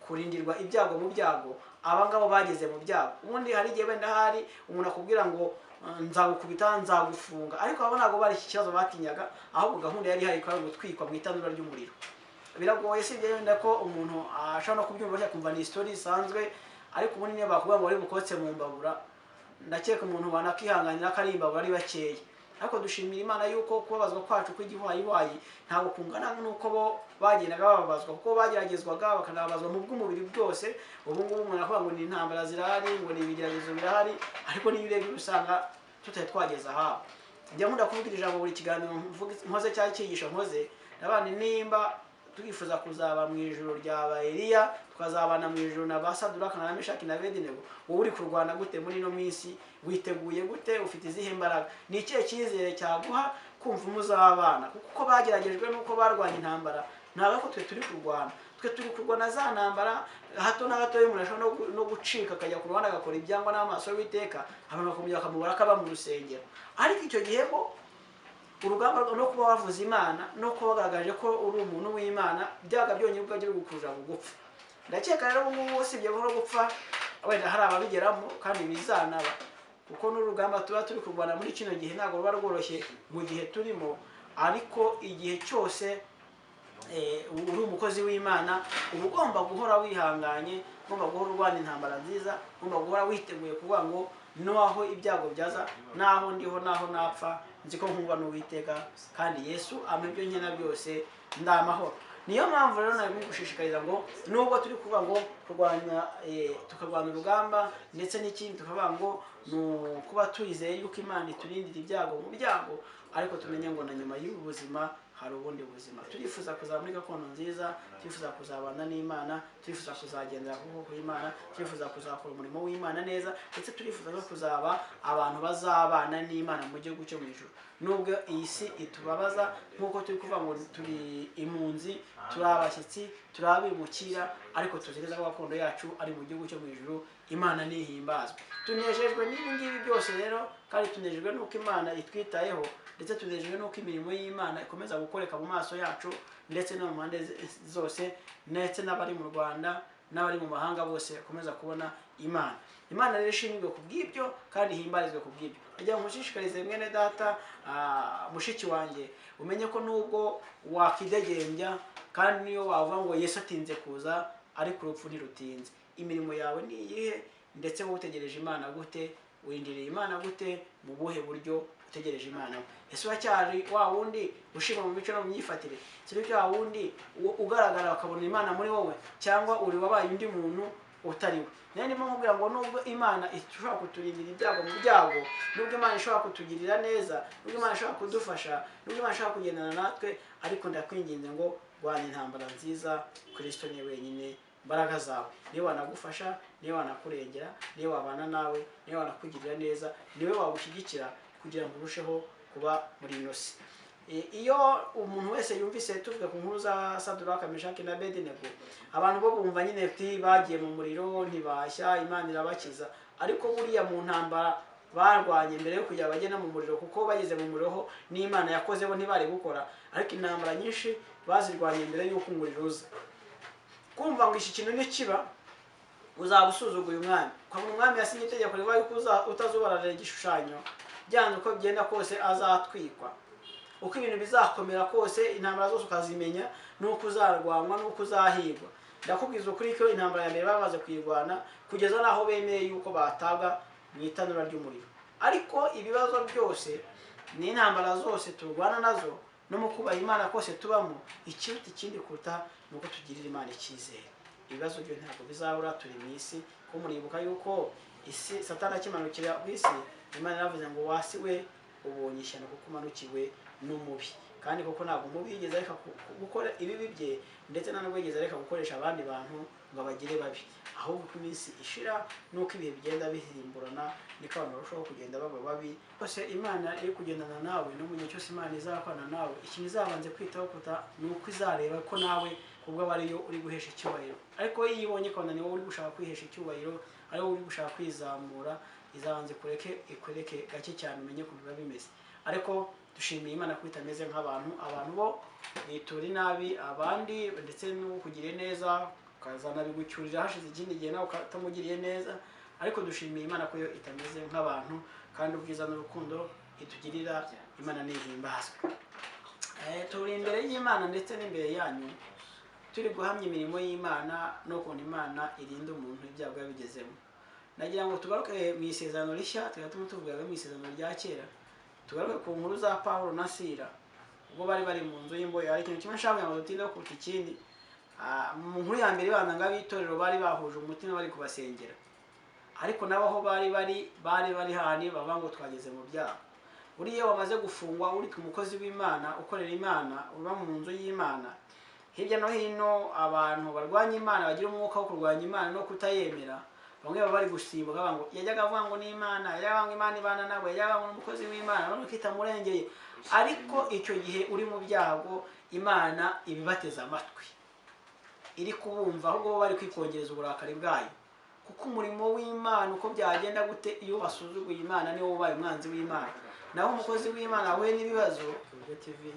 Speaker 1: kurindirwa ibyago mu byago. Aba ngabo bageze mu byago. Ubundi hari igihe wenda hari umuntu akubwira ngo nzagukubita, nzagufunga, ariko abo ntabwo bari iki kibazo batinyaga, ahubwo gahunda yari ihari ko ari ugutwikwa mu itanura ry'umuriro. Biragoye si ibyo wenda ko umuntu ashobora no kubyumva akumva ni story isanzwe, ariko ubundi niyo bakubwira ngo bari bukotse mu mbabura, ndakeka umuntu wanakihanganira ko ari imbabura ari bakeya. Ariko dushimira Imana yuko kubabazwa kwacu kw'igihuhayihuhayi ntabwo kungana n'uko bo bagendaga bababazwa, kuko bageragezwaga bakanababazwa mu bw'umubiri bwose. Ubu ngubu umuntu aravuga ngo ni intambara zirahari, ngo ni ibigeragezo birahari, ariko niyo urebye usanga tutari twageze ahabo. Njya nkunda kuvuga iri jambo buri kiganiro nkoze cyangwa icyigisho nkoze, ndabana nimba twifuza kuzaba mu ijuru rya ba Eliya, tukazabana mu ijuru na ba Saduraka na Meshaki na Abedenego, wowe uri kurwana gute muri ino minsi? Witeguye gute? Ufite izihe mbaraga? Ni ikihe cyizere cyaguha kumva muzabana? Kuko uko bageragejwe n'uko barwanya intambara, ntabwo ko twe turi kurwana. Twe turi kurwana za ntambara hato na hato, umuntu ashobora no gucika akajya ku ruhande agakora ibyangwa n'amaso y'Uwiteka, abantu bakomeza bakamubara akaba mu rusengero. Ariko icyo gihe ko urugamba no kuba wavuze Imana no kuba wagaragaje ko uri umuntu w'Imana byaga byonyine ubwabyo biri gukurura gupfa. Ndakeka rero ubu ngubu usibye no gupfa wenda hari ababigeramo kandi bizanaba, kuko n'urugamba tuba turi kurwana muri kino gihe ntabwo ruba rworoshye mu gihe turimo, ariko igihe cyose Uri umukozi w'Imana, uba ugomba guhora wihanganye, ugomba guhora urwana intambara nziza, ugomba guhora witeguye kuvuga ngo naho ibyago byaza, naho ndiho, naho napfa, nzi ko nkundwa n'Uwiteka, kandi Yesu ampa ibyo nkena byose, ndamahoro. Niyo mpamvu rero nari gushishikariza ngo nubwo turi kuvuga ngo kurwanya, tukarwana urugamba, ndetse n'ikindi tukavuga ngo ni kuba twizeye yuko Imana iturindira ibyago mu byago, ariko tumenye ngo na nyuma y'ubu buzima hari ubundi buzima. Turifuza kuzaba muri gakondo nziza, turifuza kuzabana n'Imana, turifuza kuzagendera ku kuboko kw'Imana, turifuza kuzakora umurimo w'Imana neza, ndetse turifuza no kuzaba abantu bazabana n'Imana mu gihugu cyo mu ijuru. Nubwo iyi si itubabaza, nk'uko turi kuvuga ngo turi impunzi, turi abashyitsi, turi abimukira, ariko tuzi neza ko gakondo yacu ari mu gihugu cyo mu ijuru. Imana nihimbazwe. Tunejejwe n'ibi ngibi byose rero, kandi tunejejwe n'uko Imana itwitayeho, ndetse tunejejwe n'uko imirimo y'Imana ikomeza gukoreka mu maso yacu, ndetse no mu mpande zose, ndetse n'abari mu Rwanda n'abari mu mahanga bose bakomeza kubona Imana. Imana rero ishimirwe ku bw'ibyo kandi ihimbarizwe ku bw'ibyo. Kugira ngo mushishikarize mwene data, mushiki wanjye, umenye ko nubwo wakidegembya kandi niyo wavuga ngo Yesu atinze kuza, ariko urupfu ntirutinze. Imirimo yawe ni iyihe? Ndetse wowe utegereje Imana gute? Windiriye Imana gute? Mu buhe buryo utegereje Imana? Ese uracyari wa wundi ushima mu mico no mu myifatire? Si wa wundi ugaragara bakabona Imana muri wowe, cyangwa uri wabaye undi muntu utari we? Nari ndimo nkubwira ngo nubwo Imana ishobora kuturindira ibyago mu byago, nubwo Imana ishobora kutugirira neza, nubwo Imana ishobora kudufasha, nubwo Imana ishobora kugendana natwe, ariko ndakwinginze ngo rwana intambara nziza. Kristo ni wenyine mbaraga zawe, niwe wanagufasha, niwe wanakurengera, niwe wabana nawe, niwe wanakugirira neza, niwe wagushyigikira kugira ngo urusheho kuba muri ino si. Iyo umuntu wese yumvise tuvuga ku nkuru za Saduraka, Meshaki na Abedinego, abantu bo bumva nyine ati bagiye mu muriro ntibashya, Imana irabakiza. Ariko buriya mu ntambara barwanye mbere yo kujya bagena mu muriro, kuko bageze mu muriro ho n'Imana yakoze bo ntibari gukora, ariko intambara nyinshi bazirwanye mbere y'uko umuriro uza. Kumva ngo iki kintu nikiba uzaba usuzuguye umwami, ukabona umwami yasinye itegeko rivuga yuko utazubararira igishushanyo, byanze uko bigenda kose azatwikwa. Uko ibintu bizakomera kose, intambara zose ukazimenya, nuko uzarwanwa, nuko uzahigwa. Ndakubwiza ukuri ko intambara ya mbere bamaze kuyirwana kugeza naho bemeye yuko batabwa mu itanura ry'umuriro. Ariko ibibazo byose n'intambara zose turwana nazo, no mu kubaha Imana kose tubamo, ikiruta ikindi kuruta ni uko tugirira Imana icyizere. Ibibazo byo ntabwo bizabura, turi mu isi. Ko muribuka yuko isi Satani akimanukira ku isi, Imana yaravuze ngo wasi we ubonye ishyano kuko umanukiwe n'umubi. Kandi koko ntabwo umubi yigeze areka gukora ibibi bye, ndetse nta nubwo yigeze areka gukoresha abandi bantu ngo abagire babi. Ahubwo uko iminsi ishira n'uko ibihe bigenda bihimburana, niko abantu barushaho kugenda baba babi. Kose Imana iri kugendana nawe, no mu gihe cyose Imana izakorana nawe, ikintu izabanze kwitaho kuta ni uko izareba ko nawe kubwo aba ariyo uri guhesha icyubahiro. Ariko iyo ibonye ko ni wowe uri gushaka kwihesha icyubahiro, ari wowe uri gushaka kwizamura, izabanze kureke ikwereke gake cyane umenye ukuntu biba bimeze. Ariko dushimiye Imana ko itameze nk'abantu. Abantu bo bitura inabi abandi, ndetse n'ukugiriye neza ukazana bigucyurira hashize ikindi gihe nawe utamugiriye neza. Ariko dushimiye Imana ko yo itameze nk'abantu, kandi ubwiza n'urukundo itugirira, Imana nihimbazwe. Turi imbere y'Imana ndetse n'imbere yanyu, turi guhamya imirimo y'Imana n'ukuntu Imana irinda umuntu ibyago yabigezemo. Nagira ngo tugaruke mu isezerano rishya, tugatuma tuvuga mu isezerano rya kera. Tugaruke ku nkuru za Pawulo na Sila ubwo bari bari mu nzu y'imbohe. Hari ikintu kimwe nshaka ngo dutinde kuruta ikindi. Mu nkuru ya mbere bana ng'abitorero bari bahuje umutima bari kubasengera, ariko nabo aho bari bari hani bava ngo twageze mu byago. Buriya wamaze gufungwa uri umukozi w'Imana, ukorera Imana, uba mu nzu y'Imana, hirya no hino abantu barwanya Imana, bagira umwuka wo kurwanya Imana no kutayemera, bamwe baba bari gusimbuka bavuga ngo yajyaga avuga ngo ni Imana, yajyaga avuga ngo Imana ibana nawe, yajyaga avuga ngo ni umukozi w'Imana, none kitamurengeye. Ariko icyo gihe uri mu byago, Imana ibibateza amatwi, iri kubumva, ahubwo bo bari kwikongereza uburakari bwayo. Kuko umurimo w'Imana uko byagenda gute, iyo wasuzuguye Imana niwo ubaye umwanzi w'Imana. Naho umukozi w'Imana ahuye n'ibibazo. Ubwo TV,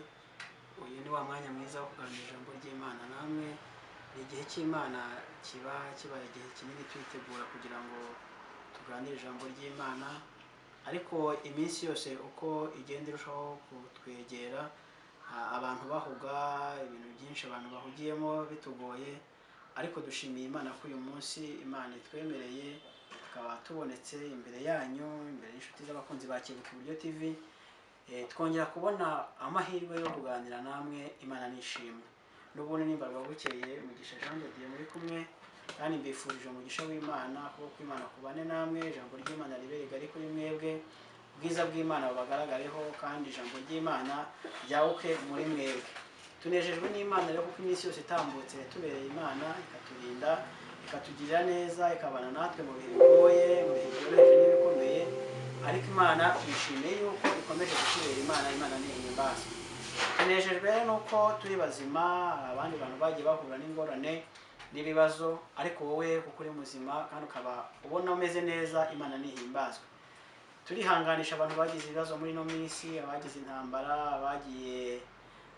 Speaker 1: uyu ni wa mwanya mwiza wo kuganira ijambo ry'Imana namwe. Ni igihe cy'Imana kiba kibaye igihe kinini twitegura kugira ngo tuganire ijambo ry'Imana, ariko iminsi yose uko igenda irushaho kutwegera, abantu bahuga ibintu byinshi. byinshi abantu bahugiyemo bitugoye, ariko dushimiye Imana ko uyu munsi Imana itwemereye tukaba tubonetse imbere yanyu, imbere y'inshuti z'abakunzi ba Kebuka Iburyo TV. Twongera kubona amahirwe yo kuganira namwe. Imana nishimwe. N'ubundi nimbarwa bukeye Mugisha Jean de Dieu muri kumwe, kandi mbifurije umugisha w'Imana, kuko Imana kubane namwe, ijambo ry'Imana ribe rigari kuri mwebwe, ubwiza bw'Imana bubagaragareho, kandi ijambo ry'Imana ryaguke muri mwebwe. Tunejejwe n'Imana rero kuko iminsi yose itambutse yatubereye Imana, ikaturinda, ikatugirira neza, ikabana natwe mu bihe bigoye, mu bihe byoroheje n'ibikomeye. Ariko Imana tuyishimiye yuko ikomeje kutubera Imana. Imana nihimbazwe. Tunejejwe nuko turi bazima. Abandi bantu bagiye bahura n'ingorane n'ibibazo, ariko wowe kuko uri muzima kandi ukaba ubona umeze neza, Imana nihimbazwe. Turihanganisha abantu bagize ibibazo muri ino minsi, abagize intambara, abagiye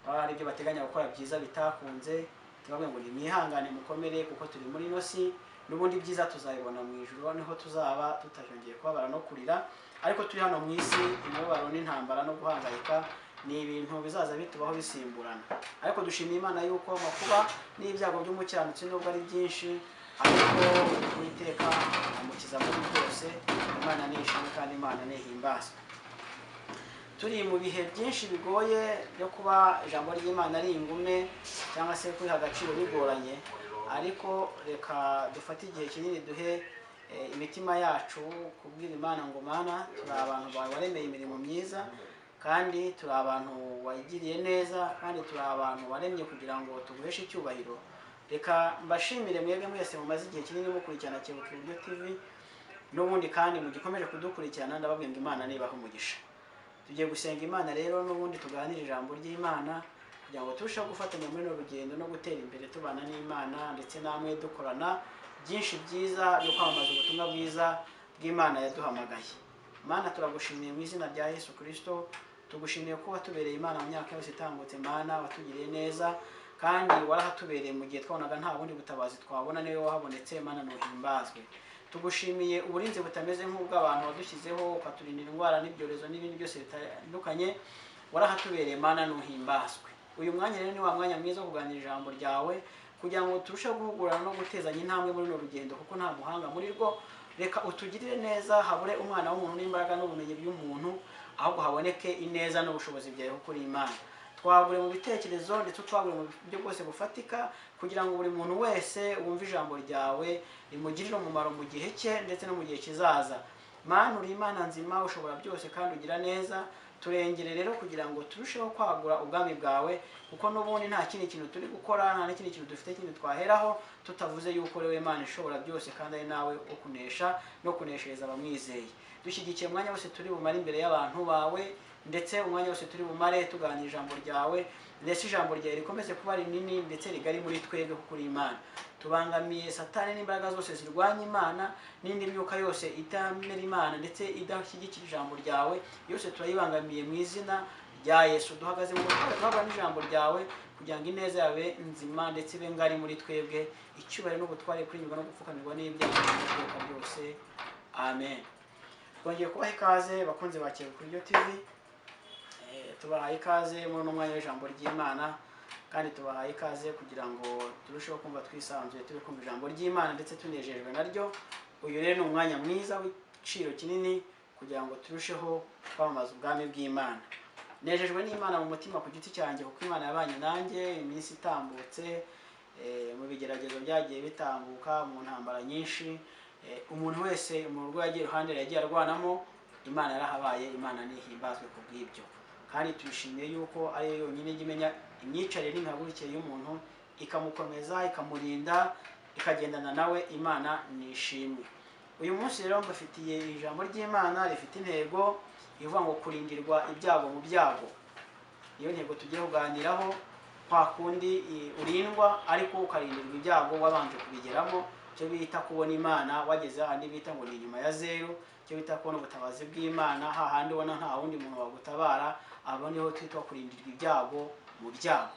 Speaker 1: hari ibyo bateganya gukora byiza bitakunze. Tubabwira ngo nimwihangane, mukomere, kuko turi muri ino si, n'ubundi byiza tuzabibona mu ijuru, niho tuzaba tutajongeye kubabara no kurira. Ariko turi hano mu isi, imibabaro n'intambara no guhangayika ni ibintu bizaza bitubaho bisimburana. Ariko dushimiye Imana yuko amakuba n'ibyago by'umukiranutsi nubwo ari byinshi, ariko Uwiteka amukiza muri byose. Imana nishimwe kandi Imana nihimbazwe. Turi mu bihe byinshi bigoye byo kuba ijambo ry'Imana ari ingume cyangwa se kuriha agaciro bigoranye, ariko reka dufate igihe kinini duhe imitima yacu kubwira Imana ngo Mana, turi abantu bawe waremeye imirimo myiza, kandi turi abantu wagiriye neza, kandi turi abantu waremye kugira ngo tuguheshe icyubahiro. Reka mbashimire mwebwe mwese mumaze igihe kinini mukurikirana Kebuka Iburyo TV, n'ubundi kandi mugikomeje kudukurikirana, ndababwira ngo Imana nibahe umugisha. Tugiye gusenga Imana rero, n'ubundi tuganire ijambo ry'Imana kugira ngo turusheho gufatanya muri runo rugendo no gutera imbere tubana n'Imana, ndetse namwe dukorana byinshi byiza byo kwamamaza ubutumwa bwiza bw'Imana yaduhamagaye. Mana, turagushimiye mu izina rya Yesu Kristo. Tugushimiye ko watubereye Imana mu myaka yose itambutse. Mana, watugiriye neza kandi warahatubereye mu gihe twabonaga nta bundi butabazi twabona, niwe wahabonetse. Mana, nuhimbazwe. Tugushimiye uburinzi butameze nk'ubw'abantu wadushyizeho, ukaturinda indwara n'ibyorezo n'ibindi byose bitandukanye. Warahatubereye, Mana, nuhimbazwe. Uyu mwanya rero ni wa mwanya mwiza wo kuganira ijambo ryawe kugira ngo turusheho guhugurana no gutezanya intambwe muri runo rugendo, kuko nta muhanga muri rwo. Reka utugirire neza, habure umwana w'umuntu n'imbaraga n'ubumenyi by'umuntu, ahubwo haboneke ineza n'ubushobozi byawe kuko uri Imana. Twagure mu bitekerezo ndetse twagure mu buryo bwose bufatika, kugira ngo buri muntu wese wumve ijambo ryawe rimugirire umumaro mu gihe cye ndetse no mu gihe kizaza. Mana, uri Imana nzima, ushobora byose kandi ugira neza. Turengere rero kugira ngo turusheho kwagura ubwami bwawe, kuko n'ubundi nta kindi kintu turi gukora, nta n'ikindi kintu dufite kindi twaheraho tutavuze yuko rero Imana ishobora byose kandi ari nawe ukunesha no kuneshereza abamwizeye. Dushyigikiye umwanya wose turi bumare imbere y'abantu bawe, ndetse umwanya wose turi bumare tuganira ijambo ryawe, ndetse ijambo ryawe rikomeze kuba rinini ndetse rigari muri twebwe kuko uri Imana. Tubangamiye Satani n'imbaraga zose zirwanya Imana n'indi myuka yose itamera Imana ndetse idashyigikira ijambo ryawe, yose turayibangamiye mu izina rya Yesu. Duhagaze mu butware duhabwa n'ijambo ryawe kugira ngo ineza yawe nzima ndetse ibe ngari muri twebwe, icyubahiro n'ubutware kurinyurwa no gupfukamirwa n'ibyaha n'iteka byose. Amen. Twongeye kubaha ikaze bakunze ba Kebuka Iburyo TV. Tubahaye ikaze muri uno mwanya w'ijambo ry'Imana, kandi tubahaye ikaze kugira ngo turusheho kumva twisanzuye turi kumva ijambo ry'Imana ndetse tunejejwe naryo. Uyu rero ni umwanya mwiza w'igiciro kinini kugira ngo turusheho kwamamaza ubwami bw'Imana. Nejejwe n'Imana mu mutima ku giti cyanjye, kuko Imana yabanye nanjye iminsi itambutse, mu bigeragezo byagiye bitambuka, mu ntambara nyinshi. Umuntu wese mu rugo yagiye iruhande yagiye arwanamo, Imana yarahabaye. Imana nihimbazwe ku bw'ibyo, kandi tuyishimiye yuko ari yo yonyine ijya imenya imyicarire n'imihagurukire y'umuntu, ikamukomeza, ikamurinda, ikagendana nawe. Imana nishimwe. Uyu munsi rero mbafitiye ijambo ry'Imana rifite intego ivuga ngo kurindirwa ibyago mu byago. Niyo ntego tugiye kuganiraho, kwa kundi urindwa ariko ukarindirwa ibyago wabanje kubigeramo, icyo bita kubona Imana wageze ahandi bita ngo ni inyuma ya zeru, icyo bita kubona ubutabazi bw'Imana hahandi ubona nta wundi muntu wagutabara. Abo niho twitwa kurindirwa ibyago mu byago.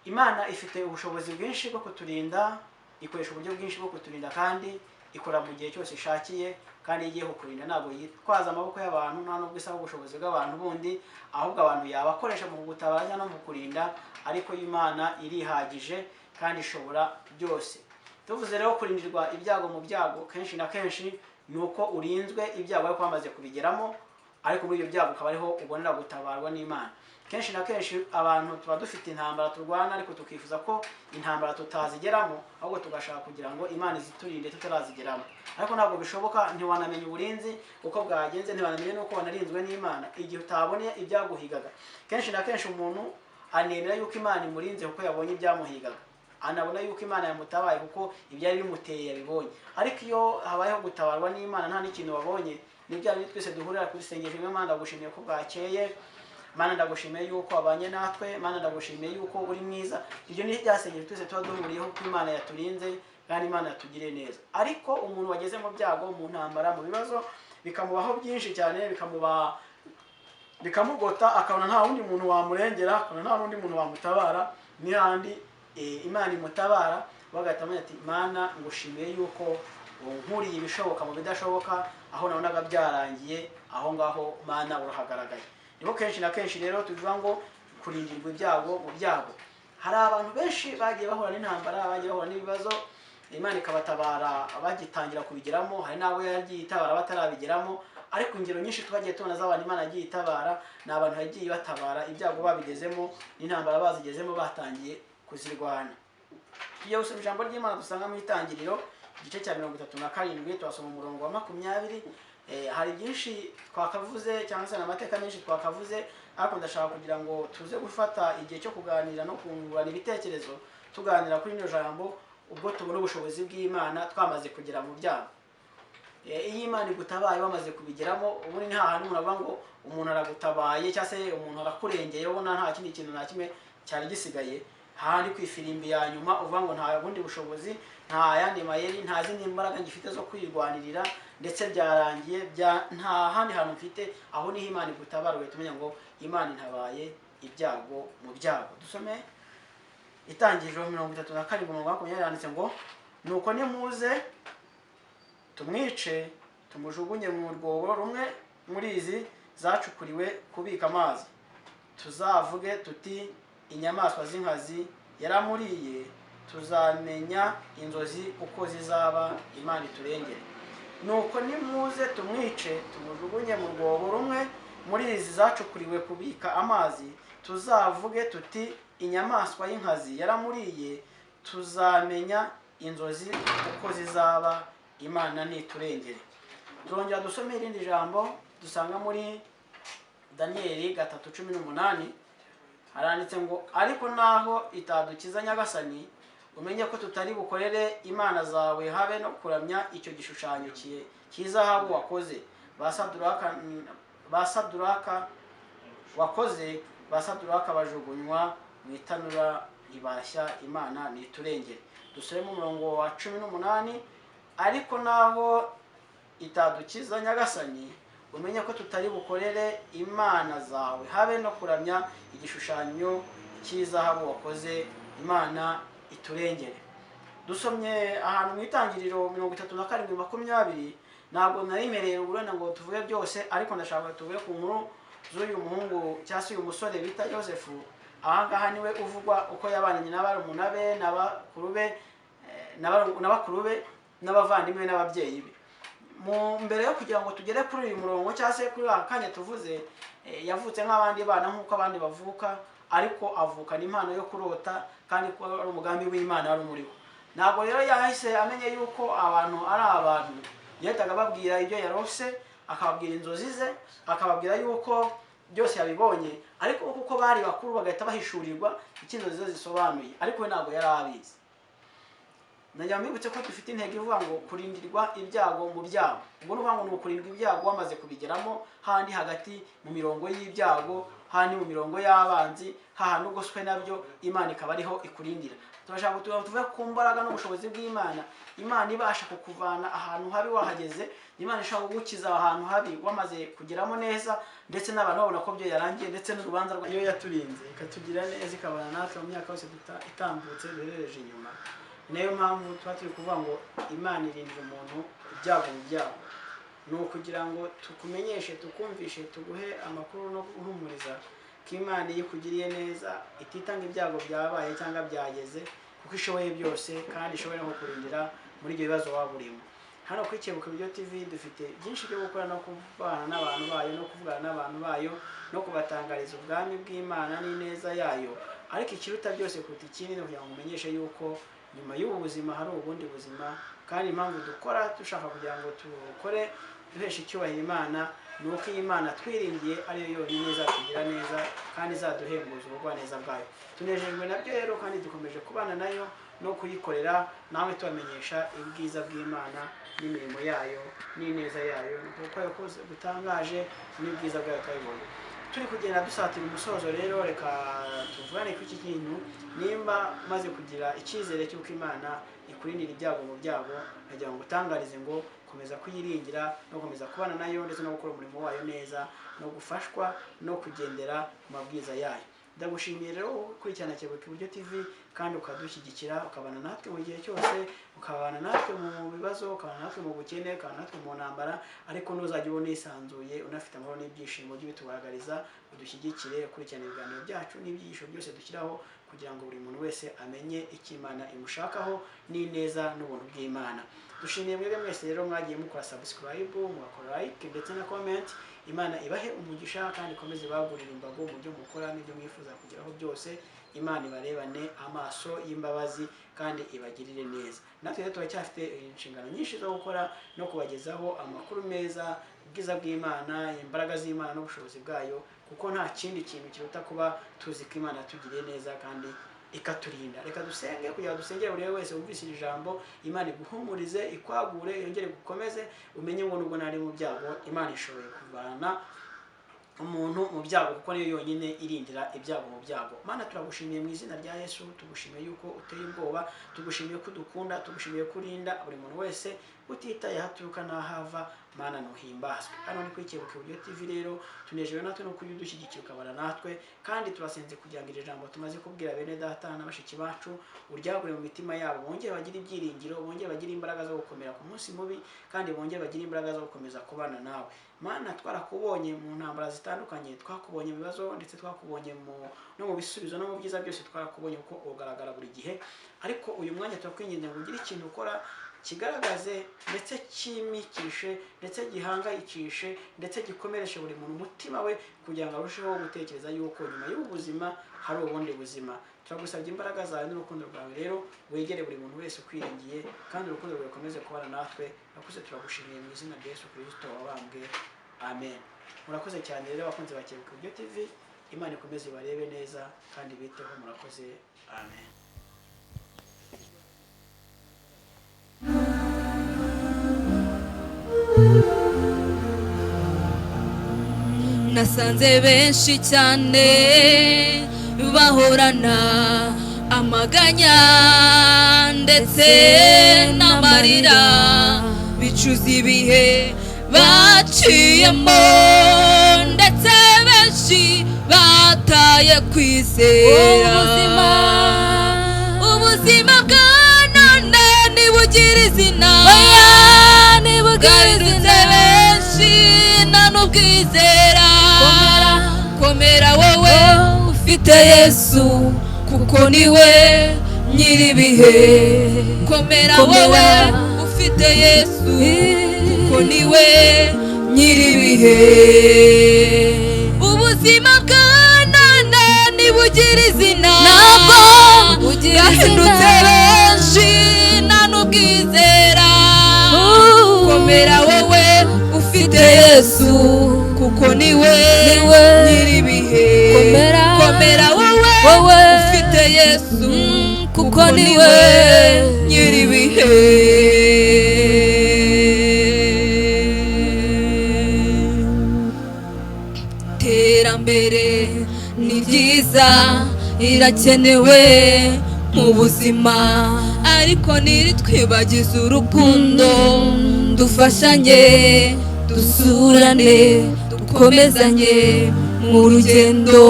Speaker 1: Imana ifite ubushobozi bwinshi bwo kuturinda, ikoresha uburyo bwinshi bwo kuturinda kandi Ikora mu gihe cyose ishakiye, kandi iyo igiye kukurinda ntabwo yitwaza amaboko y'abantu, nta nubwo isaba ubushobozi bw'abantu bundi, ahubwo abantu yabakoresha mu kugutabara no mu kurinda, ariko Imana irihagije kandi ishobora byose. Tuvuze rero kurindirwa ibyago mu byago, kenshi na kenshi ni uko urinzwe ibyago ariko wamaze kubigeramo, ariko muri ibyo byago ukaba ariho ubonera gutabarwa n'Imana. Kenshi na kenshi abantu tuba dufite intambara turwana, ariko tukifuza ko intambara tutazigeramo, ahubwo tugashaka kugira ngo Imana iziturinde tutarazigeramo. Ariko ntabwo bishoboka, ntiwanamenya uburinzi uko bwagenze, ntiwanamenya n'uko wanarinzwe n'Imana igihe utabonye ibyaguhigaga. Kenshi na kenshi umuntu anemera yuko Imana imurinze kuko yabonye ibyamuhigaga, anabona yuko Imana yamutabaye kuko ibyari bimuteye yabibonye. Ariko iyo habayeho gutabarwa n'Imana nta n'ikintu wabonye, ni bya bindi twese duhurira ku isengesho rimwe: Imana ndagushimiye ko bwakeye, Mana ndagushimiye yuko wabanye natwe, Mana ndagushimiye yuko uri mwiza. Ibyo ni bya sengesho twese tuba duhuriyeho ko Imana yaturinze kandi Imana yatugiriye neza. Ariko umuntu wageze mu byago, mu ntambara, mu bibazo, bikamubaho byinshi cyane, bikamugota, akabona nta wundi muntu wamurengera, akabona nta wundi muntu wamutabara, n'ihandi Imana imutabara, bagahita bamenya ati Mana ngushimiye yuko nkuriye ibishoboka mu bidashoboka, aho nabonaga byarangiye, aho ngaho Mana urahagaragaye. Niho kenshi na kenshi rero tuvuga ngo kurindirwa ibyago mu byago. Hari abantu benshi bagiye bahura n'intambara, bagiye bahura n'ibibazo, Imana ikabatabara bagitangira kubigeramo, hari n'abo yagiye itabara batarabigeramo. Ariko ingero nyinshi twagiye tubona z'abantu Imana yagiye itabara, ni abantu yagiye batabara ibyago babigezemo, n'intambara bazigezemo, batangiye kuzirwana. Tugiye gusoma ijambo ry'Imana dusanga mu Itangiriro igice cya 37, tuhasoma umurongo wa 20. Hari byinshi twakavuze cyangwa se amateka menshi twakavuze, ariko ndashaka kugira ngo tuze gufata igihe cyo kuganira no kungurana ibitekerezo, tuganira kuri rino jambo ubwo tubona ubushobozi bw'Imana twamaze kugera mu byago. Iyo Imana igutabaye wamaze kubigeramo, ubundi nta hantu umuntu avuga ngo umuntu aragutabaye cyangwa se umuntu arakurengeye, ubona nta kindi kintu na kimwe cyari gisigaye, hahandi ku ifirimbi ya nyuma uvuga ngo nta bundi bushobozi, nta yandi mayeri, nta zindi mbaraga ngifite zo kwirwanirira, ndetse byarangiye, nta handi hantu mfite, aho niho Imana igutabara, ugahita umenya ngo Imana intabaye ibyago mu byago. Dusome Itangiriro 37 umurongo wa 20, yanditse ngo nuko nimuze tumwice, tumujugunye mu rwobo rumwe muri izi zacukuriwe kubika amazi, tuzavuge tuti inyamaswa z'inkazi yaramuriye, tuzamenya inzozi uko zizaba, Imana iturengere. Nuko nimuze tumwice, tumujugunye mu rwobo rumwe muri izi zacukuriwe kubika amazi, tuzavuge tuti inyamaswa y'inkazi yaramuriye, tuzamenya inzozi uko zizaba, Imana niturengere. Turongera dusome irindi jambo dusanga muri Daniyeli 3:18, haranditse ngo ariko naho itadukiza Nyagasani, umenye ko tutari bukorere imana zawe habe no kuramya icyo gishushanyo cy'izahabu wakoze. Ba Saduraka wakoze, ba Saduraka bajugunywa mu itanura ribashya, Imana niturengere. Dusome mu murongo wa 18, ariko naho itadukiza Nyagasani, umenye ko tutari bukorere imana zawe habe no kuramya igishushanyo cy'izahabu wakoze, Imana iturengere. Dusomye ahantu mu Itangiriro 37:20, ntabwo narimereye uburana ngo tuvuge byose, ariko ndashaka tuvuge ku nkuru z'uyu muhungu cyangwa se uyu musore bita Yosefu. Aha ngaha niwe uvugwa uko yabanye n'abarumuna be n'abakuru be n'abakuru be n'abavandimwe n'ababyeyi be. Mu mbere yo kugira ngo tugere kuri uyu murongo cyangwa se kuri aka kanya tuvuze, yavutse nk'abandi bana nk'uko abandi bavuka, ariko avukana impano yo kurota, kandi ko ari umugambi w'Imana wari umuriho. Ntabwo rero yahise amenye yuko abantu ari abantu, yahitaga ababwira ibyo yarose, akababwira inzozi ze, akababwira yuko byose yabibonye, ariko kuko bari bakuru bagahita bahishurirwa icyo inzozi ze zisobanuye, ariko we ntabwo yari abizi. Najya mbibutse ko dufite intego ivuga ngo kurindirwa ibyago mu byago. Ubwo ni ukuvuga ngo ni ukurindwa ibyago wamaze kubigeramo, handi hagati mu mirongo y'ibyago, handi mu mirongo y'abanzi, hahandi ugoswe nabyo, Imana ikaba ariho ikurindira. Turashaka kugira ngo tuve ku mbaraga n'ubushobozi bw'Imana. Imana ibasha kukuvana ahantu habi wahageze, Imana ishobora kugukiza ahantu habi wamaze kugeramo neza, ndetse n'abantu babona ko byo yarangiye, ndetse n'urubanza rwa iyo yaturinze ikatugira neza, ikabana natwe mu myaka yose itambutse duherereje inyuma. Ni nayo mpamvu tuba turi kuvuga ngo Imana irindira umuntu ibyago mu byago. Ni ukugira ngo tukumenyeshe, tukumvishe, tuguhe amakuru no guhumuriza ko Imana iyo ikugiriye neza ititanga ibyago byabaye cyangwa byageze, kuko ishoboye byose kandi ishoboye no kukurindira muri ibyo bibazo waba urimo. Hano kuri Kebuka Iburyo TV dufite byinshi byo gukora no kubana n'abantu bayo, no kuvugana n'abantu bayo, no kubatangariza ubwami bw'Imana n'ineza yayo. Ariko ikiruta byose kuruta ikindi ni ukugira ngo umenyeshe yuko nyuma y'ubu buzima hari ubundi buzima. Kandi impamvu dukora dushaka kugira ngo tukore duheshe icyubahiro Imana ni uko iyi Imana twiringiye ariyo yonyine izatugira neza kandi izaduhembuza ubugwaneza bwayo. Tunejejwe nabyo rero, kandi dukomeje kubana nayo no kuyikorera, nawe tubamenyesha ubwiza bw'Imana n'imirimo yayo n'ineza yayo, kuko yakoze gutangaje n'ubwiza bwayo twabibonye. Turi kugenda dusatira umusozo rero, reka tuvugane kuri iki kintu. Nimba umaze kugira icyizere cy'uko Imana ikurindira ibyago mu byago, nagira ngo utangarize ngo komeza kuyiringira no gukomeza kubana nayo, ndetse no gukora umurimo wayo neza, no gufashwa no kugendera ku mabwiriza yayo. Ndagushimiye rero gukurikirana Kebuka Iburyo TV, kandi ukadushyigikira, ukabana natwe mu gihe cyose, ukabana natwe mu bibazo, ukabana natwe mu bukene, ukabana natwe mu ntambara. Ariko ntuzajya ubona unisanzuye, unafite amahoro n'ibyishimo by'ibitugaragariza, udushyigikire, ukurikirana ibiganiro byacu n'ibyigisho byose dushyiraho, kugira ngo buri muntu wese amenye icyo Imana imushakaho n'ineza n'ubuntu bw'Imana. Dushimiye mwebwe mwese rero mwagiye mukora subscribe, mugakora like ndetse na comment. Imana ibahe umugisha kandi ikomeze ibagurire imbago mu byo mukora n'ibyo mwifuza kugeraho byose. Imana ibarebane amaso y'imbabazi kandi ibagirire neza. Natwe rero turacyafite inshingano nyinshi zo gukora no kubagezaho amakuru meza, ubwiza bw'Imana, imbaraga z'Imana n'ubushobozi bwayo, kuko nta kindi kintu kiruta kuba tuzi ko Imana yatugiriye neza kandi ikaturinda. Reka dusenge kugira ngo dusengere buri wese wumvise iri jambo. Imana iguhumurize, ikwagure, yongere gukomeze, umenye ngo nubwo nari mu byago, Imana ishoboye kuvana umuntu mu byago, kuko niyo yonyine irindira ibyago mu byago. Mana, turagushimiye mu izina rya Yesu. Tugushimiye yuko uteye ubwoba, tugushimiye ko udukunda, tugushimiye ko urinda buri muntu wese utitaye aho aturuka n'aho ava. Mana, ntuhimbazwe. Hano ni kuri Kebuka Iburyo TV rero, tunejewe natwe no kujya udushyigikira, ukabana natwe. Kandi turasenze kugira ngo iri jambo tumaze kubwira bene data na bashiki bacu uryagure mu mitima yabo, bongere bagire ibyiringiro, bongere bagire imbaraga zo gukomera ku munsi mubi, kandi bongere bagire imbaraga zo gukomeza kubana nawe. Mana, twarakubonye mu ntambara zitandukanye, twakubonye mu bibazo, ndetse twakubonye no mu bisubizo no mu byiza byose twarakubonye, kuko ugaragara buri gihe. Ariko uyu mwanya turakwinginze ngo ugire ikintu ukora kigaragaze, ndetse cyimikishe, ndetse gihangayikishe, ndetse gikomereshe buri muntu umutima we, kugira ngo arusheho gutekereza yuko nyuma y'ubu buzima hari ubundi buzima. Turagusabye imbaraga zawe n'urukundo rwawe rero, wegere buri muntu wese ukwiringiye, kandi urukundo rwawe rukomeze kubana natwe. Urakoze, turagushimiye mu izina rya Yesu Kristo wabambwe, amen. Murakoze cyane rero abakunzi ba Kebuka Iburyo TV. Imana ikomeze ibarebe neza kandi biteho. Murakoze, amen.
Speaker 2: Nasanze benshi cyane bahorana amaganya ndetse n'amarira, bicuza ibihe baciyemo, ndetse benshi bataye kwizera. Ubuzima bwa none ntibugira izina, bwahindutse benshi nta n'ubwizera. Komera wowe ufite Yesu, kuko niwe nyir'ibihe. Komera wowe ufite Yesu, kuko niwe nyir'ibihe. Ubuzima bwa none ntibugira izina,
Speaker 3: Ntabwo bugira
Speaker 2: bwahindutse
Speaker 3: izina.
Speaker 2: benshi nta n'ubwizera. Komera wowe ufite Yesu, kuko niwe
Speaker 3: Niwe.
Speaker 2: nyir'ibihe.
Speaker 3: Komera.
Speaker 2: Komera wowe
Speaker 3: Wowe.
Speaker 2: ufite Yesu,
Speaker 3: kuko niwe
Speaker 2: nyir'ibihe. Terambere ni ryiza, irakenewe mu buzima, ariko ntiritwibagize urukundo. Dufashanye, dusurane, dukomezanye mu rugendo.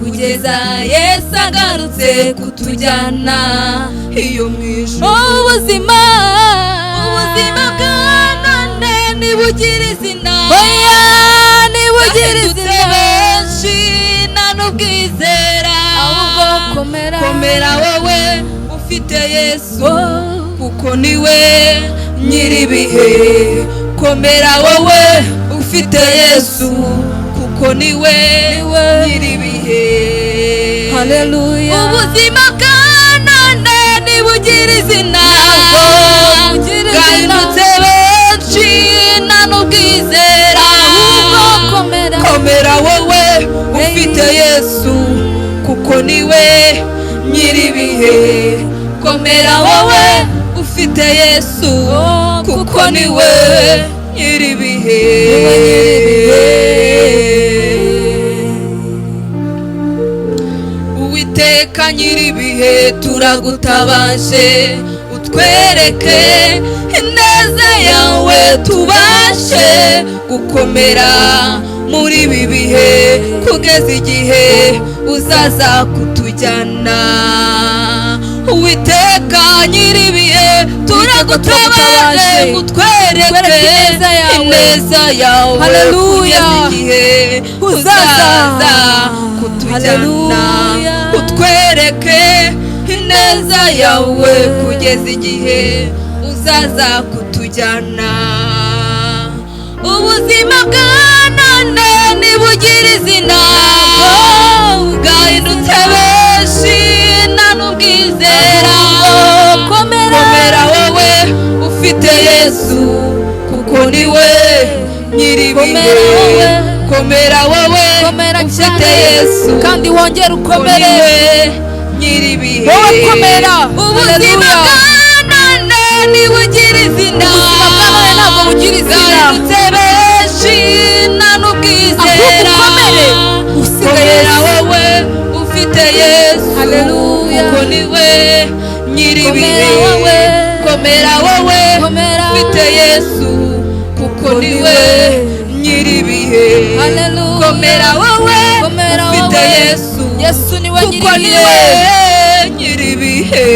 Speaker 2: Kugeza Yesu agarutse kutujyana iyo mu ijuru. Ubuzima, ubuzima bwa none ntibugira izina.
Speaker 3: Oya, ntibugira
Speaker 2: Bwahindutse
Speaker 3: izina.
Speaker 2: benshi nta n'ubwizera.
Speaker 3: Ahubwo komera.
Speaker 2: Komera wowe ufite Yesu,
Speaker 3: Oh.
Speaker 2: kuko niwe nyir'ibihe. Komera wowe ufite Yesu, kuko niwe
Speaker 3: Niwe.
Speaker 2: nyir'ibihe.
Speaker 3: Haleluya.
Speaker 2: Ubuzima bwa none ntibugira izina.
Speaker 3: Ntabwo bugira izina.
Speaker 2: Bwahindutse benshi nta n'ubwizera.
Speaker 3: Ahubwo komera.
Speaker 2: Komera wowe ufite Yesu, kuko niwe nyir'ibihe. Komera wowe ufite Yesu,
Speaker 3: Oh,
Speaker 2: kuko niwe nyir'ibihe.
Speaker 3: Niwe nyir'ibihe.
Speaker 2: Uwiteka nyir'ibihe, turagutabaje, utwereke ineza yawe, tubashe gukomera muri ibi bihe kugeza igihe uzaza kutujyana. Uwiteka nyir'ibihe, turagutabaje, utwereke
Speaker 3: Utwereke ineza yawe.
Speaker 2: ineza yawe
Speaker 3: Haleluya.
Speaker 2: kugeza igihe
Speaker 3: Uzaza.
Speaker 2: uzaza kutujyana.
Speaker 3: Haleluya.
Speaker 2: Utwereke ineza yawe kugeza igihe uzaza kutujyana. Ubuzima bwa none ntibugira izina. Bwahindutse benshi nta n'ubwizera.
Speaker 3: Komera.
Speaker 2: Komera wowe ufite Yesu, kuko niwe nyir'ibihe.
Speaker 3: Komera wowe.
Speaker 2: Komera wowe
Speaker 3: Komera
Speaker 2: ufite
Speaker 3: cyane.
Speaker 2: Yesu,
Speaker 3: Kandi wongere ukomere.
Speaker 2: niwe nyir'ibihe.
Speaker 3: Wowe komera.
Speaker 2: Ubuzima
Speaker 3: Haleluya.
Speaker 2: bwa none ntibugira izina.
Speaker 3: Ubuzima bwa none ntabwo bugira izina.
Speaker 2: Bwahindutse benshi nta n'ubwizera.
Speaker 3: Ahubwo ukomere, usigaye
Speaker 2: Komera
Speaker 3: Yesu.
Speaker 2: wowe ufite Yesu,
Speaker 3: Haleluya.
Speaker 2: kuko niwe nyir'ibihe.
Speaker 3: Komera wowe.
Speaker 2: Komera wowe
Speaker 3: Komera.
Speaker 2: ufite Yesu, kuko niwe nyir'ibihe.
Speaker 3: Haleluya.
Speaker 2: Komera wowe
Speaker 3: Komera
Speaker 2: ufite
Speaker 3: wowe.
Speaker 2: Yesu,
Speaker 3: Yesu niwe
Speaker 2: kuko
Speaker 3: nyir'ibihe.
Speaker 2: niwe nyir'ibihe.